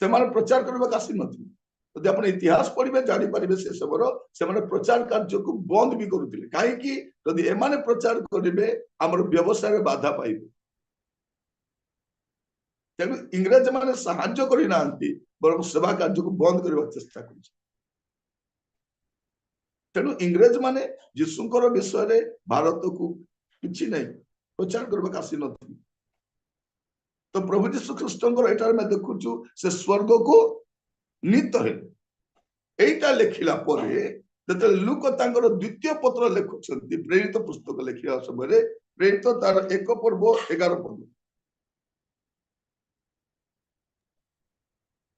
ସେମାନେ ପ୍ରଚାର କରିବାକୁ ଆସିନଥିଲେ। ଯଦି ଆପଣ ଇତିହାସ ପଢିବେ, ଜାଣିପାରିବେ, ସେ ସମୟର ସେମାନେ ପ୍ରଚାର କାର୍ଯ୍ୟକୁ ବନ୍ଦ ବି କରୁଥିଲେ। କାହିଁକି? ଯଦି ଏମାନେ ପ୍ରଚାର କରିବେ, ଆମର ବ୍ୟବସାୟରେ ବାଧା ପାଇବେ। ତେଣୁ ଇଂରେଜ ମାନେ ସାହାଯ୍ୟ କରିନାହାନ୍ତି, ବରଂ ସେବା କାର୍ଯ୍ୟକୁ ବନ୍ଦ କରିବାକୁ ଚେଷ୍ଟା କରୁଛନ୍ତି। ତେଣୁ ଇଂରେଜ ମାନେ ଯୀଶୁଙ୍କର ବିଷୟରେ ଭାରତକୁ କିଛି ନାହିଁ, ପ୍ରଚାର କରିବାକୁ ଆସିନଥିଲେ। ତ ପ୍ରଭୁ ଯୀଶୁ ଖ୍ରୀଷ୍ଟଙ୍କର ଏଠାରେ ଆମେ ଦେଖୁଛୁ ସେ ସ୍ୱର୍ଗକୁ ନୀତ ହେଲେ। ଏଇଟା ଲେଖିଲା ପରେ ଯେତେବେଳେ ଲୂକ ତାଙ୍କର ଦ୍ୱିତୀୟ ପତ୍ର ଲେଖୁଛନ୍ତି, ପ୍ରେରିତ ପୁସ୍ତକ ଲେଖିବା ସମୟରେ, ପ୍ରେରିତ ତାର 1 ପର୍ବ 11 ପଦ।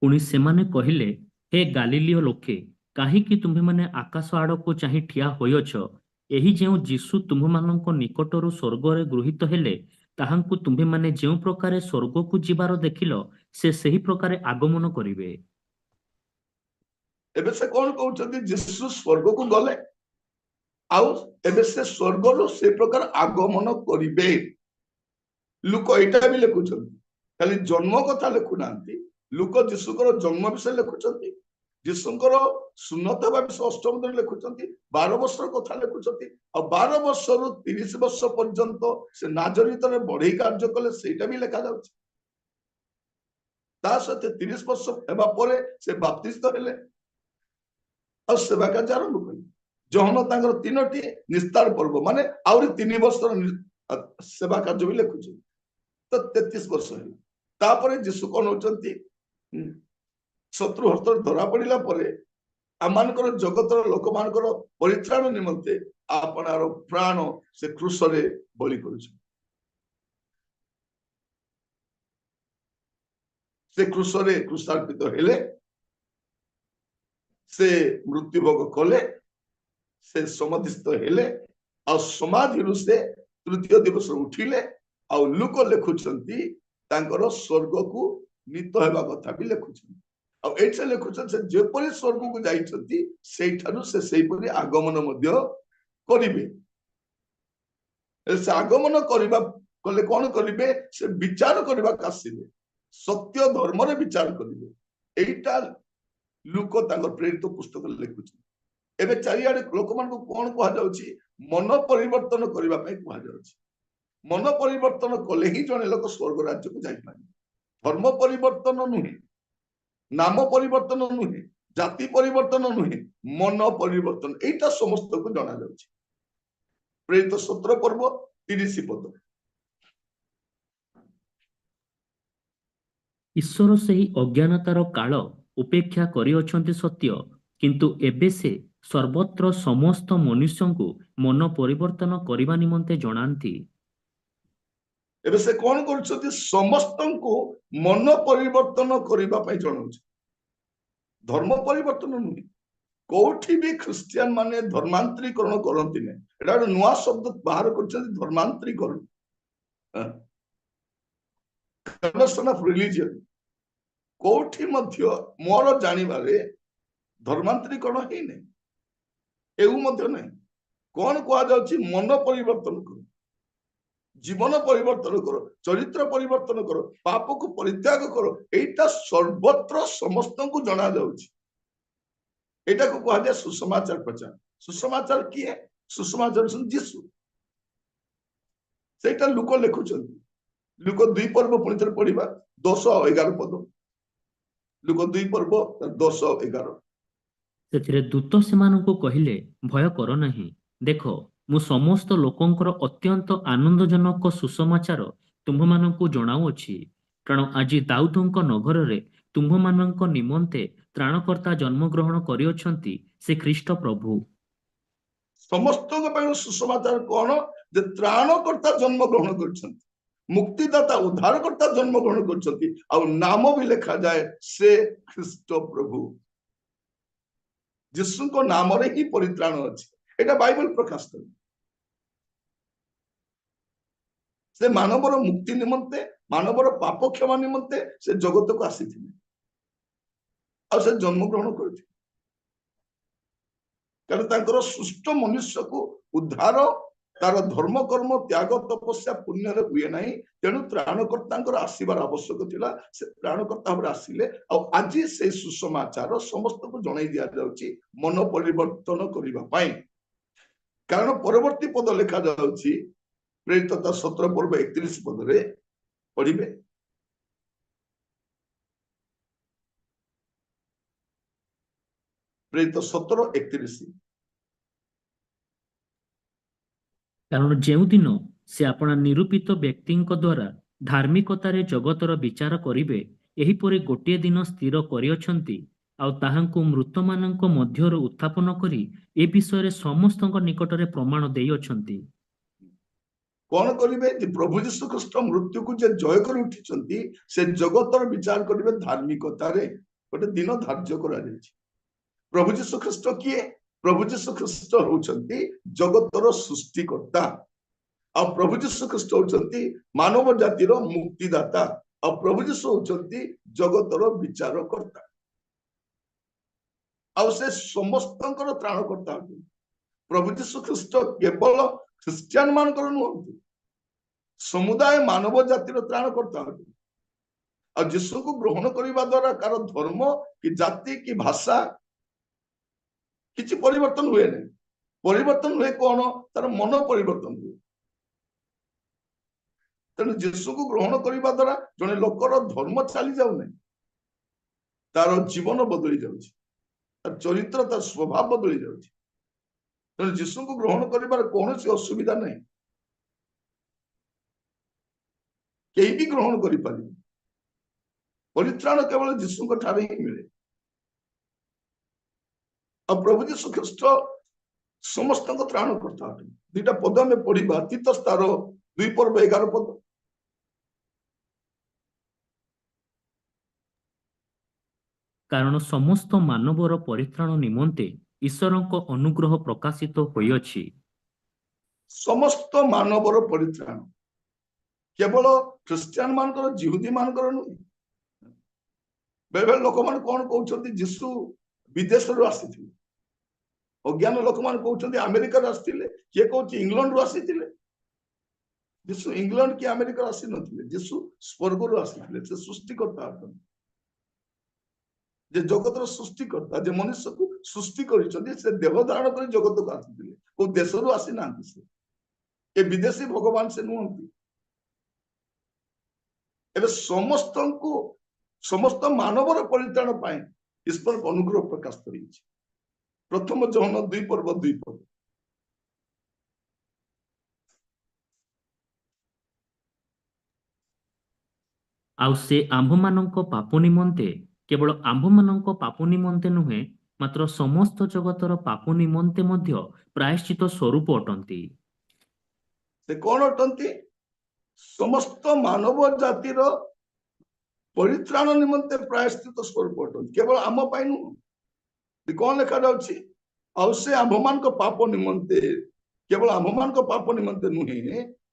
ପୁଣି ସେମାନେ କହିଲେ, "ହେ ଗାଲିଲୀୟ ଲୋକେ, କାହିଁକି ତୁମ୍ଭେମାନେ ଆକାଶ ଆଡ଼କୁ ଚାହିଁ ଠିଆ ହୋଇଅଛ? ଏହି ଯେଉଁ ଯୀଶୁ ତୁମ୍ଭମାନଙ୍କ ନିକଟରୁ ସ୍ୱର୍ଗରେ ଗୃହୀତ ହେଲେ, ତାହାଙ୍କୁ ତୁମ୍ଭେମାନେ ଯେଉଁ ପ୍ରକାରେ ସ୍ୱର୍ଗକୁ ଯିବାର ଦେଖିଲ, ସେ ସେହି ପ୍ରକାରେ ଆଗମନ କରିବେ।" ଏବେ ସେ କଣ କହୁଛନ୍ତି? ଯୀଶୁ ସ୍ୱର୍ଗକୁ ଗଲେ ଆଉ ଏବେ ସେ ସ୍ୱର୍ଗରୁ ସେ ପ୍ରକାର ଆଗମନ କରିବେ। ଲୂକ ଏଇଟା ବି ଲେଖୁଛନ୍ତି। ଖାଲି ଜନ୍ମ କଥା ଲେଖୁନାହାନ୍ତି। ଲୂକ ଯୀଶୁଙ୍କର ଜନ୍ମ ବିଷୟରେ ଲେଖୁଛନ୍ତି। ଯୀଶୁଙ୍କର ସୁନ୍ନତ ହେବା ବିଷୟ ଅଷ୍ଟମ ଦିନ ଲେଖୁଛନ୍ତି, 12 ବର୍ଷର କଥା ଲେଖୁଛନ୍ତି। ଆଉ 12 ବର୍ଷରୁ 30 ବର୍ଷ ପର୍ଯ୍ୟନ୍ତ ସେ ନାଜରିତରେ ବଢେଇ କାର୍ଯ୍ୟ କଲେ, ସେଇଟା ବି ଲେଖାଯାଉଛି। ତା ସହିତ 30 ବର୍ଷ ହେବା ପରେ ସେ ବାପ୍ତିସ୍ତ ହେଲେ ଆଉ ସେବା କାର୍ଯ୍ୟ ଆରମ୍ଭ କଲେ। ଯୋହନ ତାଙ୍କର 3ଟି ନିସ୍ତାର ପର୍ବ, ମାନେ ଆହୁରି 3 ବର୍ଷର ସେବା କାର୍ଯ୍ୟ ବି ଲେଖୁଛନ୍ତି। ତ 33 ବର୍ଷ ହେଲା। ତାପରେ ଯୀଶୁ କଣ ହଉଛନ୍ତି, ଶତ୍ରୁ ହସ୍ତରେ ଧରା ପଡିଲା ପରେ ଆମମାନଙ୍କର ଜଗତର ଲୋକମାନଙ୍କର ପରିତ୍ରାଣ ନିମନ୍ତେ ଆପଣାର ପ୍ରାଣ ସେ କ୍ରୁଶରେ ବଳି କରୁଛନ୍ତି। ସେ କ୍ରୁଶରେ କ୍ରୁଶାର୍ପିତ ହେଲେ, ସେ ମୃତ୍ୟୁଭୋଗ କଲେ, ସେ ସମାଧିସ୍ଥ ହେଲେ, ଆଉ ସମାଧିରୁ ସେ ତୃତୀୟ ଦିବସ ଉଠିଲେ। ଆଉ ଲୁକ ଲେଖୁଛନ୍ତି ତାଙ୍କର ସ୍ୱର୍ଗକୁ ନୀତ ହେବା କଥା ବି ଲେଖୁଛନ୍ତି। ଆଉ ଏଇଠି ଲେଖୁଛନ୍ତି ସେ ଯେପରି ସ୍ୱର୍ଗକୁ ଯାଇଛନ୍ତି ସେଇଠାରୁ ସେ ସେଇପରି ଆଗମନ ମଧ୍ୟ କରିବେ। ସେ ଆଗମନ କରିବା କଲେ କଣ କରିବେ? ସେ ବିଚାର କରିବାକୁ ଆସିବେ, ସତ୍ୟ ଧର୍ମରେ ବିଚାର କରିବେ। ଏଇଟା ଲୁକ ତାଙ୍କ ପ୍ରେରିତ ପୁସ୍ତକରେ ଲେଖୁଛନ୍ତି। ଏବେ ଚାରିଆଡେ ଲୋକମାନଙ୍କୁ କଣ କୁହାଯାଉଛି? ମନ ପରିବର୍ତ୍ତନ କରିବା ପାଇଁ କୁହାଯାଉଛି। ମନ ପରିବର୍ତ୍ତନ କଲେ ହିଁ ଜଣେ ଲୋକ ସ୍ୱର୍ଗ ରାଜ୍ୟକୁ ଯାଇପାରିବ। ଧର୍ମ ପରିବର୍ତ୍ତନ ନୁହେଁ, ନାମ ପରିବର୍ତ୍ତନ ନୁହେଁ, ଜାତି ପରିବର୍ତ୍ତନ ନୁହେଁ, ମନ ପରିବର୍ତ୍ତନ। ଏଇଟା ସମସ୍ତଙ୍କୁ ଜଣାଯାଉଛି। ପ୍ରେରିତ 17 ପର୍ବ 30 ପଦ। ଈଶ୍ୱର ସେହି ଅଜ୍ଞାନତାର କାଳ ଉପେକ୍ଷା କରିଅଛନ୍ତି ସତ୍ୟ, କିନ୍ତୁ ଏବେ ସେ ସର୍ବତ୍ର ସମସ୍ତ ମନୁଷ୍ୟଙ୍କୁ ମନ ପରିବର୍ତ୍ତନ କରିବା ନିମନ୍ତେ ଜଣାନ୍ତି। ଏବେ ସେ କଣ କରୁଛନ୍ତି? ସମସ୍ତଙ୍କୁ ମନ ପରିବର୍ତ୍ତନ କରିବା ପାଇଁ ଜଣାଉଛି। ଧର୍ମ ପରିବର୍ତ୍ତନ ନୁହେଁ। କୋଉଠି ବି ଖ୍ରୀଷ୍ଟିଆନ ମାନେ ଧର୍ମାନ୍ତରୀକରଣ କରନ୍ତି ନାହିଁ। ଏଟା ଗୋଟେ ନୂଆ ଶବ୍ଦ ବାହାର କରିଛନ୍ତି, ଧର୍ମାନ୍ତରୀକରଣ, କନଭର୍ସନ ଅଫ ରିଲିଜିଅନ। କୋଉଠି ମଧ୍ୟ ମୋର ଜାଣିବାରେ ଧର୍ମାନ୍ତରୀକରଣ ହେଇନାହିଁ, ଏଉ ମଧ୍ୟ ନାହିଁ। କଣ କୁହାଯାଉଛି? ମନ ପରିବର୍ତ୍ତନ କର, ଜୀବନ ପରିବର୍ତ୍ତନ କର, ଚରିତ୍ର ପରିବର୍ତ୍ତନ କର, ପାପକୁ ପରିତ୍ୟାଗ କର। ଏଇଟା ସର୍ବତ୍ର ସମସ୍ତଙ୍କୁ ଜଣା ଯାଉଛି। ଏଇଟାକୁ କୁହାଯାଏ ସୁସମାଚାର ପ୍ରଚାର। ସୁସମାଚାର କିଏ? ସୁସମାଚାର ହେଉଛନ୍ତି ଯୀଶୁ। ସେଇଟା ଲୁକ ଲେଖୁଛନ୍ତି। ଲୁକ 2 ପର୍ବ ପୁଣି ଥରେ ପଢିବା, 10 ଆଉ 11 ପଦ। ଲୁକ 2 ପର୍ବ 10 ଆଉ 11। ସେଥିରେ ଦୂତ ସେମାନଙ୍କୁ କହିଲେ, ଭୟ କର ନାହିଁ, ଦେଖ ମୁଁ ସମସ୍ତ ଲୋକଙ୍କର ଅତ୍ୟନ୍ତ ଆନନ୍ଦଜନକ ସୁସମାଚାର ତୁମ୍ଭମାନଙ୍କୁ ଜଣାଉଅଛି। କାରଣ ଆଜି ଦାଉଦଙ୍କ ନଗରରେ ତୁମ୍ଭମାନଙ୍କ ନିମନ୍ତେ ତ୍ରାଣକର୍ତ୍ତା ଜନ୍ମଗ୍ରହଣ କରିଅଛନ୍ତି, ସେ ଖ୍ରୀଷ୍ଟ ପ୍ରଭୁ। ସମସ୍ତଙ୍କ ପାଇଁ ସୁସମାଚାର କଣ? ଯେ ତ୍ରାଣକର୍ତ୍ତା ଜନ୍ମଗ୍ରହଣ କରିଛନ୍ତି, ମୁକ୍ତିଦାତା ଉଦ୍ଧାରକର୍ତ୍ତା ଜନ୍ମଗ୍ରହଣ କରିଛନ୍ତି, ଆଉ ନାମ ବି ଲେଖାଯାଏ ସେ ଖ୍ରୀଷ୍ଟ ପ୍ରଭୁ। ଯୀଶୁଙ୍କ ନାମରେ ହିଁ ପରିତ୍ରାଣ ଅଛି। ଏଇଟା ବାଇବଲ ପ୍ରକାଶ କରେ। ସେ ମାନବର ମୁକ୍ତି ନିମନ୍ତେ, ମାନବର ପାପ କ୍ଷମା ନିମନ୍ତେ ସେ ଜଗତକୁ ଆସିଥିଲେ ଆଉ ସେ ଜନ୍ମଗ୍ରହଣ କରିଥିଲେ। କାରଣ ତାଙ୍କର ସୃଷ୍ଟ ମନୁଷ୍ୟକୁ ଉଦ୍ଧାର ତାର ଧର୍ମ କର୍ମ ତ୍ୟାଗ ତପସ୍ୟା ପୁଣ୍ୟରେ ହୁଏ ନାହିଁ। ତେଣୁ ତ୍ରାଣକର୍ତ୍ତାଙ୍କର ଆସିବାର ଆବଶ୍ୟକ ଥିଲା। ସେ ତ୍ରାଣକର୍ତ୍ତା ଭାବରେ ଆସିଲେ। ଆଉ ଆଜି ସେଇ ସୁସମାଚାର ସମସ୍ତଙ୍କୁ ଜଣାଇ ଦିଆଯାଉଛି ମନ ପରିବର୍ତ୍ତନ କରିବା ପାଇଁ। କାରଣ ପରବର୍ତ୍ତୀ ପଦ ଲେଖାଯାଉଛି ପ୍ରେରିତ 17 ପର୍ବ 31 ପଦରେ ପଢିବେ। ପ୍ରେରିତ 17:31। କାରଣ ଯେଉଁଦିନ ସେ ଆପଣା ନିରୂପିତ ବ୍ୟକ୍ତିଙ୍କ ଦ୍ୱାରା ଧାର୍ମିକତାରେ ଜଗତର ବିଚାର କରିବେ, ଏହିପରି ଗୋଟିଏ ଦିନ ସ୍ଥିର କରିଅଛନ୍ତି, ଆଉ ତାହାଙ୍କୁ ମୃତମାନଙ୍କ ମଧ୍ୟରୁ ଉତ୍ଥାପନ କରି ଏ ବିଷୟରେ ସମସ୍ତଙ୍କ ନିକଟରେ ପ୍ରମାଣ ଦେଇଅଛନ୍ତି। କଣ କରିବେ? ଯେ ପ୍ରଭୁ ଯୀଶୁ ଖ୍ରୀଷ୍ଟ ମୃତ୍ୟୁକୁ ଯେ ଜୟ କରି ଉଠିଛନ୍ତି, ସେ ଜଗତର ବିଚାର କରିବେ ଧାର୍ମିକତାରେ। ଗୋଟେ ଦିନ ଧାର୍ଯ୍ୟ କରାଯାଇଛି। ପ୍ରଭୁ ଯୀଶୁ ଖ୍ରୀଷ୍ଟ କିଏ? ପ୍ରଭୁ ଯୀଶୁ ଖ୍ରୀଷ୍ଟ ହଉଛନ୍ତି ଜଗତର ସୃଷ୍ଟିକର୍ତ୍ତା, ଆଉ ପ୍ରଭୁ ଯୀଶୁ ଖ୍ରୀଷ୍ଟ ହଉଛନ୍ତି ମାନବ ଜାତିର ମୁକ୍ତିଦାତା, ଆଉ ପ୍ରଭୁ ଯୀଶୁ ହଉଛନ୍ତି ଜଗତର ବିଚାରକର୍ତ୍ତା, ଆଉ ସେ ସମସ୍ତଙ୍କର ତ୍ରାଣକର୍ତ୍ତା ଅଟନ୍ତି। ପ୍ରଭୁ ଯୀଶୁ ଖ୍ରୀଷ୍ଟ କେବଳ ଖ୍ରୀଷ୍ଟିଆନ ମାନଙ୍କର ନୁହନ୍ତି, ସମୁଦାୟ ମାନବ ଜାତିର ତ୍ରାଣକର୍ତ୍ତା ଅଟନ୍ତି। ଆଉ ଯୀଶୁଙ୍କୁ ଗ୍ରହଣ କରିବା ଦ୍ଵାରା କାହାର ଧର୍ମ କି ଜାତି କି ଭାଷା କିଛି ପରିବର୍ତ୍ତନ ହୁଏ ନାହିଁ। ପରିବର୍ତ୍ତନ ହୁଏ କଣ? ତାର ମନ ପରିବର୍ତ୍ତନ ହୁଏ। ତେଣୁ ଯୀଶୁକୁ ଗ୍ରହଣ କରିବା ଦ୍ଵାରା ଜଣେ ଲୋକର ଧର୍ମ ଚାଲି ଯାଉନାହିଁ, ତାର ଜୀବନ ବଦଳି ଯାଉଛି, ତାର ଚରିତ୍ର, ତାର ସ୍ୱଭାବ ବଦଳି ଯାଉଛି। ତେଣୁ ଯୀଶୁଙ୍କୁ ଗ୍ରହଣ କରିବାର କୌଣସି ଅସୁବିଧା ନାହିଁ, କେହି ବି ଗ୍ରହଣ କରିପାରିବେ। ପରିତ୍ରାଣ କେବଳ ଯୀଶୁଙ୍କ ଠାରେ ହିଁ ମିଳେ। ଆଉ ପ୍ରଭୁ ଯୀଶୁ ଖ୍ରୀଷ୍ଟ ସମସ୍ତଙ୍କ ତ୍ରାଣକର୍ତ୍ତା ଅଟନ୍ତି। ଦୁଇଟା ପଦ ଆମେ ପଢିବା, ତୀତସ ତାର 2 ପର୍ବ 11 ପଦ। କାରଣ ସମସ୍ତ ମାନବର ପରିତ୍ରାଣ ନିମନ୍ତେ ଈଶ୍ୱରଙ୍କ ଅନୁଗ୍ରହ ପ୍ରକାଶିତ ହୋଇଅଛି। ସମସ୍ତ ମାନବର ପରିତ୍ରାଣ କେବଳ ଖ୍ରୀଷ୍ଟିଆନ ମାନଙ୍କର, ଯିହୁଦୀ ମାନଙ୍କର ନୁହେଁ। ବେଳେବେଳେ ଲୋକମାନେ କଣ କହୁଛନ୍ତି, ଯୀଶୁ ବିଦେଶରୁ ଆସିଥିଲେ। ଅଜ୍ଞାନ ଲୋକମାନେ କହୁଛନ୍ତି ଆମେରିକାରୁ ଆସିଥିଲେ, କିଏ କହୁଛି ଇଂଲଣ୍ଡରୁ ଆସିଥିଲେ। ଯୀଶୁ ଇଂଲଣ୍ଡ କି ଆମେରିକାରୁ ଆସିନଥିଲେ, ଯୀଶୁ ସ୍ୱର୍ଗରୁ ଆସିଥିଲେ। ସେ ସୃଷ୍ଟିକର୍ତ୍ତା ଅଟନ୍ତି, ଯେ ଜଗତର ସୃଷ୍ଟିକର୍ତ୍ତା, ଯେ ମନୁଷ୍ୟକୁ ସୃଷ୍ଟି କରିଛନ୍ତି, ସେ ଦେହ ଧାରଣ କରି ଜଗତକୁ ଆସିଥିଲେ, କୋଉ ଦେଶରୁ ଆସିନାହାନ୍ତି। ସେ ଏ ବିଦେଶୀ ଭଗବାନ ସେ ନୁହନ୍ତି। ଏବେ ସମସ୍ତଙ୍କୁ, ସମସ୍ତ ମାନବର ପରିତ୍ରାଣ ପାଇଁ ଈଶ୍ୱରଙ୍କ ଅନୁଗ୍ରହ ପ୍ରକାଶ କରିଛି। ପ୍ରଥମ ଯୋହନ 2 ପର୍ବ 2 ପଦ। ଆଉ ସେ ଆମ୍ଭମାନଙ୍କ ପାପ ନିମନ୍ତେ, କେବଳ ଆମ୍ଭମାନଙ୍କ ପାପ ନିମନ୍ତେ ନୁହେଁ, ମାତ୍ର ସମସ୍ତ ଜଗତର ପାପ ନିମନ୍ତେ ମଧ୍ୟ ପ୍ରାୟଶ୍ଚିତ ସ୍ୱରୂପ ଅଟନ୍ତି। ସେ କଣ ଅଟନ୍ତି? ସମସ୍ତ ମାନବ ଜାତିର ପରିତ୍ରାଣ ନିମନ୍ତେ ପ୍ରାୟଶ୍ଚିତ ସ୍ୱରୂପ ଅଟନ୍ତି, କେବଳ ଆମ ପାଇଁ ନୁହଁ। କଣ ଲେଖାଯାଉଛି? ଆଉ ସେ ଆମ୍ଭମାନଙ୍କ ପାପ ନିମନ୍ତେ, କେବଳ ଆମ୍ଭମାନଙ୍କ ପାପ ନିମନ୍ତେ ନୁହେଁ,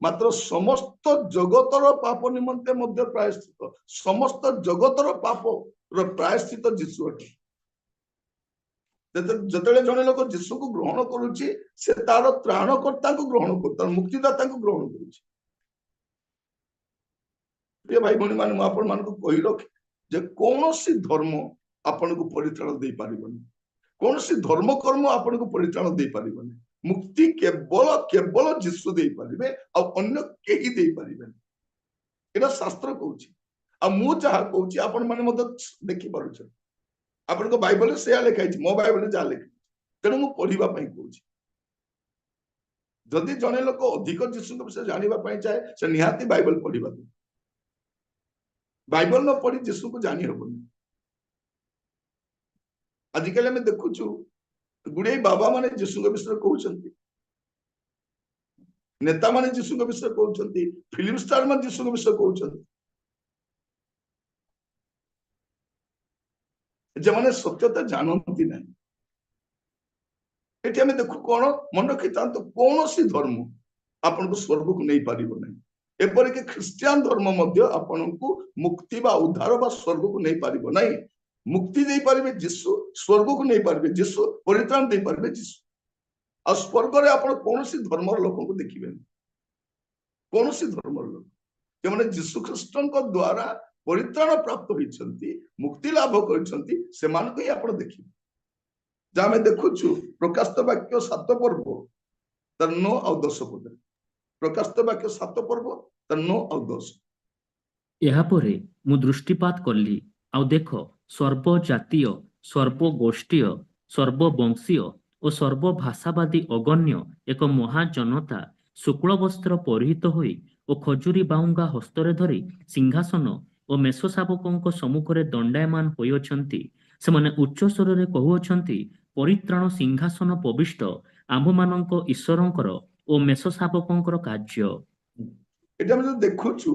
ମାତ୍ର ସମସ୍ତ ଜଗତର ପାପ ନିମନ୍ତେ ମଧ୍ୟ ପ୍ରାୟଶ୍ଚିତ। ସମସ୍ତ ଜଗତର ପାପର ପ୍ରାୟଶ୍ଚିତ ଯୀଶୁ ଅଟେ। ଯେତେବେଳେ ଜଣେ ଲୋକ ଯୀଶୁକୁ ଗ୍ରହଣ କରୁଛି, ସେ ତାର ତ୍ରାଣକର୍ତ୍ତାଙ୍କୁ ଗ୍ରହଣ କରୁଛି, ତାର ମୁକ୍ତିଦାତାଙ୍କୁ ଗ୍ରହଣ କରୁଛି। ପ୍ରିୟ ଭାଇ ଭଉଣୀ ମାନେ, ମୁଁ ଆପଣମାନଙ୍କୁ କହି ରଖେ ଯେ କୌଣସି ଧର୍ମ ଆପଣଙ୍କୁ ପରିତ୍ରାଣ ଦେଇପାରିବନି, କୌଣସି ଧର୍ମ କର୍ମ ଆପଣଙ୍କୁ ପରିତ୍ରାଣ ଦେଇପାରିବନି। ମୁକ୍ତି କେବଳ ଯୀଶୁ ଦେଇପାରିବେ, ଆଉ ଅନ୍ୟ କେହି ଦେଇପାରିବେନି। ଏଇଟା ଶାସ୍ତ୍ର କହୁଛି। ଆଉ ମୁଁ ଯାହା କହୁଛି ଆପଣ ମାନେ ମଧ୍ୟ ଦେଖିପାରୁଛନ୍ତି। ଆପଣଙ୍କ ବାଇବଲରେ ସେୟା ଲେଖା ହେଇଛି, ମୋ ବାଇବଲରେ ଯାହା ଲେଖା ହେଇଛି, ତେଣୁ ମୁଁ ପଢିବା ପାଇଁ କହୁଛି। ଯଦି ଜଣେ ଲୋକ ଅଧିକ ଯୀଶୁଙ୍କ ବିଷୟରେ ଜାଣିବା ପାଇଁ ଚାହେଁ, ସେ ନିହାତି ବାଇବଲ ପଢିବା ଦରକାର। ବାଇବଲ ନ ପଢି ଯୀଶୁକୁ ଜାଣି ହବନି। ଆଜିକାଲି ଆମେ ଦେଖୁଛୁ ଗୁଡିଏ ବାବା ମାନେ ଯୀଶୁଙ୍କ ବିଷୟରେ କହୁଛନ୍ତି, ନେତା ମାନେ ଯୀଶୁଙ୍କ ବିଷୟରେ କହୁଛନ୍ତି, ଫିଲ୍ମ ଷ୍ଟାର ମାନେ ଯୀଶୁଙ୍କ ବିଷୟରେ କହୁଛନ୍ତି। ଯେଉଁମାନେ ସତ୍ୟତା ଜାଣନ୍ତି ନାହିଁ। ଏଠି ଆମେ ଦେଖୁ କଣ, ମନେ ରଖିଥାନ୍ତୁ, କୌଣସି ଧର୍ମ ଆପଣଙ୍କୁ ସ୍ୱର୍ଗକୁ ନେଇପାରିବ ନାହିଁ। ଏପରିକି ଖ୍ରୀଷ୍ଟିଆନ ଧର୍ମ ମଧ୍ୟ ଆପଣଙ୍କୁ ମୁକ୍ତି ବା ଉଦ୍ଧାର ବା ସ୍ୱର୍ଗକୁ ନେଇପାରିବ ନାହିଁ। ମୁକ୍ତି ଦେଇପାରିବେ ଯୀଶୁ, ସ୍ୱର୍ଗକୁ ନେଇପାରିବେ ଯୀଶୁ, ପରିତ୍ରାଣ ଦେଇପାରିବେ ଯୀଶୁ। ଆଉ ସ୍ୱର୍ଗରେ ଆପଣ କୌଣସି ଧର୍ମର ଲୋକଙ୍କୁ ଦେଖିବେନି, କୌଣସି ଧର୍ମର ଲୋକ। ଯେଉଁମାନେ ଯୀଶୁ ଖ୍ରୀଷ୍ଟଙ୍କ ଦ୍ଵାରା ପରିତ୍ରାଣ ପ୍ରାପ୍ତ ହୋଇଛନ୍ତି, ମୁକ୍ତି ଲାଭ କରିଛନ୍ତି, ସେମାନଙ୍କୁ ହିଁ ଆପଣ ଦେଖିବେ। ଯାହା ଆମେ ଦେଖୁଛୁ ପ୍ରକାଶିତ ବାକ୍ୟ 7 ପର୍ବ ତାର 9 ଆଉ 10 ପଦରେ। ପ୍ରକାଶିତ ବାକ୍ୟ 7 ପର୍ବ ତାର 9 ଆଉ 10। ଏହାପରେ ମୁଁ ଦୃଷ୍ଟିପାତ କଲି, ଆଉ ଦେଖ, ସର୍ବଜାତୀୟ, ସର୍ବଗୋଷ୍ଠୀୟ, ସର୍ବବଂଶୀୟ ଓ ସର୍ବଭାଷାବାଦୀ ଅଗଣ୍ୟ ଏକ ମହାଜନତା ଶୁକ୍ଳ ବସ୍ତ୍ର ପରିହିତ ହୋଇ ଓ ଖଜୁରୀ ବାହୁଙ୍ଗା ହସ୍ତରେ ଧରି ସିଂହାସନ ଓ ମେଷ ଶାବକଙ୍କ ସମ୍ମୁଖରେ ଦଣ୍ଡାୟମାନ ହୋଇଅଛନ୍ତି। ସେମାନେ ଉଚ୍ଚ ସ୍ୱରରେ କହୁଅଛନ୍ତି, ପରିତ୍ରାଣ ସିଂହାସନ ଉପବିଷ୍ଟ ଆମ୍ଭମାନଙ୍କ ଈଶ୍ୱରଙ୍କର ଓ ମେଷ ଶାବକଙ୍କର କାର୍ଯ୍ୟ। ଏଠି ଆମେ ଯଦି ଦେଖୁଛୁ,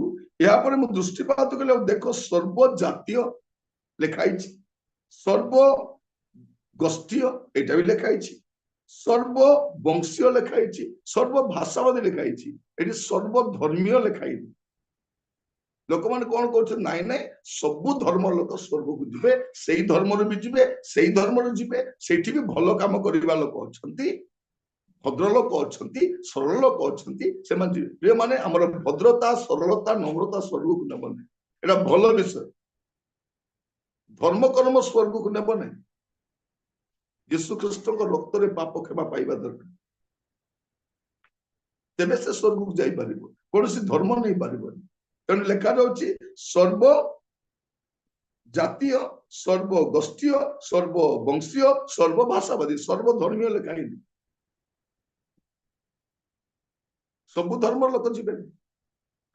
ଏହାପରେ ମୁଁ ଦୃଷ୍ଟିପାତ କଲି, ଆଉ ଦେଖ, ସର୍ବଜାତୀୟ ଲେଖା ହେଇଛି, ସର୍ବଗୋଷ୍ଠୀୟ ଏଇଟା ବି ଲେଖା ହେଇଛି, ସର୍ବବଂଶୀୟ ଲେଖା ହେଇଛି, ସର୍ବଭାଷାବାଦୀ ଲେଖା ହେଇଛି, ଏଠି ସର୍ବଧର୍ମୀୟ ଲେଖା ହେଇନି। ଲୋକମାନେ କଣ କହୁଛନ୍ତି, ନାଇଁ ନାଇଁ, ସବୁ ଧର୍ମର ଲୋକ ସ୍ୱର୍ଗକୁ ଯିବେ, ସେଇ ଧର୍ମରୁ ବି ଯିବେ, ସେଇ ଧର୍ମରୁ ଯିବେ, ସେଇଠି ବି ଭଲ କାମ କରିବା ଲୋକ ଅଛନ୍ତି, ଭଦ୍ର ଲୋକ ଅଛନ୍ତି, ସରଳ ଲୋକ ଅଛନ୍ତି, ସେମାନେ ଯିବେ। ପ୍ରିୟମାନେ, ଆମର ଭଦ୍ରତା, ସରଳତା, ନମ୍ରତା ସ୍ୱର୍ଗକୁ ନେବନି। ଏଇଟା ଭଲ ବିଷୟ। ଧର୍ମ କର୍ମ ସ୍ୱର୍ଗକୁ ନେବ ନାହିଁ। ଯୀଶୁ ଖ୍ରୀଷ୍ଟଙ୍କ ରକ୍ତରେ ପାପ କ୍ଷମା ପାଇବା ଦରକାର, ତେବେ ସେ ସ୍ୱର୍ଗକୁ ଯାଇପାରିବ। କୌଣସି ଧର୍ମ ନେଇପାରିବନି। ତେଣୁ ଲେଖାଯାଉଛି ସର୍ବ ଜାତୀୟ, ସର୍ବ ଗୋଷ୍ଠୀୟ, ସର୍ବ ବଂଶୀୟ, ସର୍ବ ଭାଷାବାଦୀ, ସର୍ବ ଧର୍ମୀୟ ଲେଖା ହେଇନି। ସବୁ ଧର୍ମର ଲୋକ ଯିବେନି।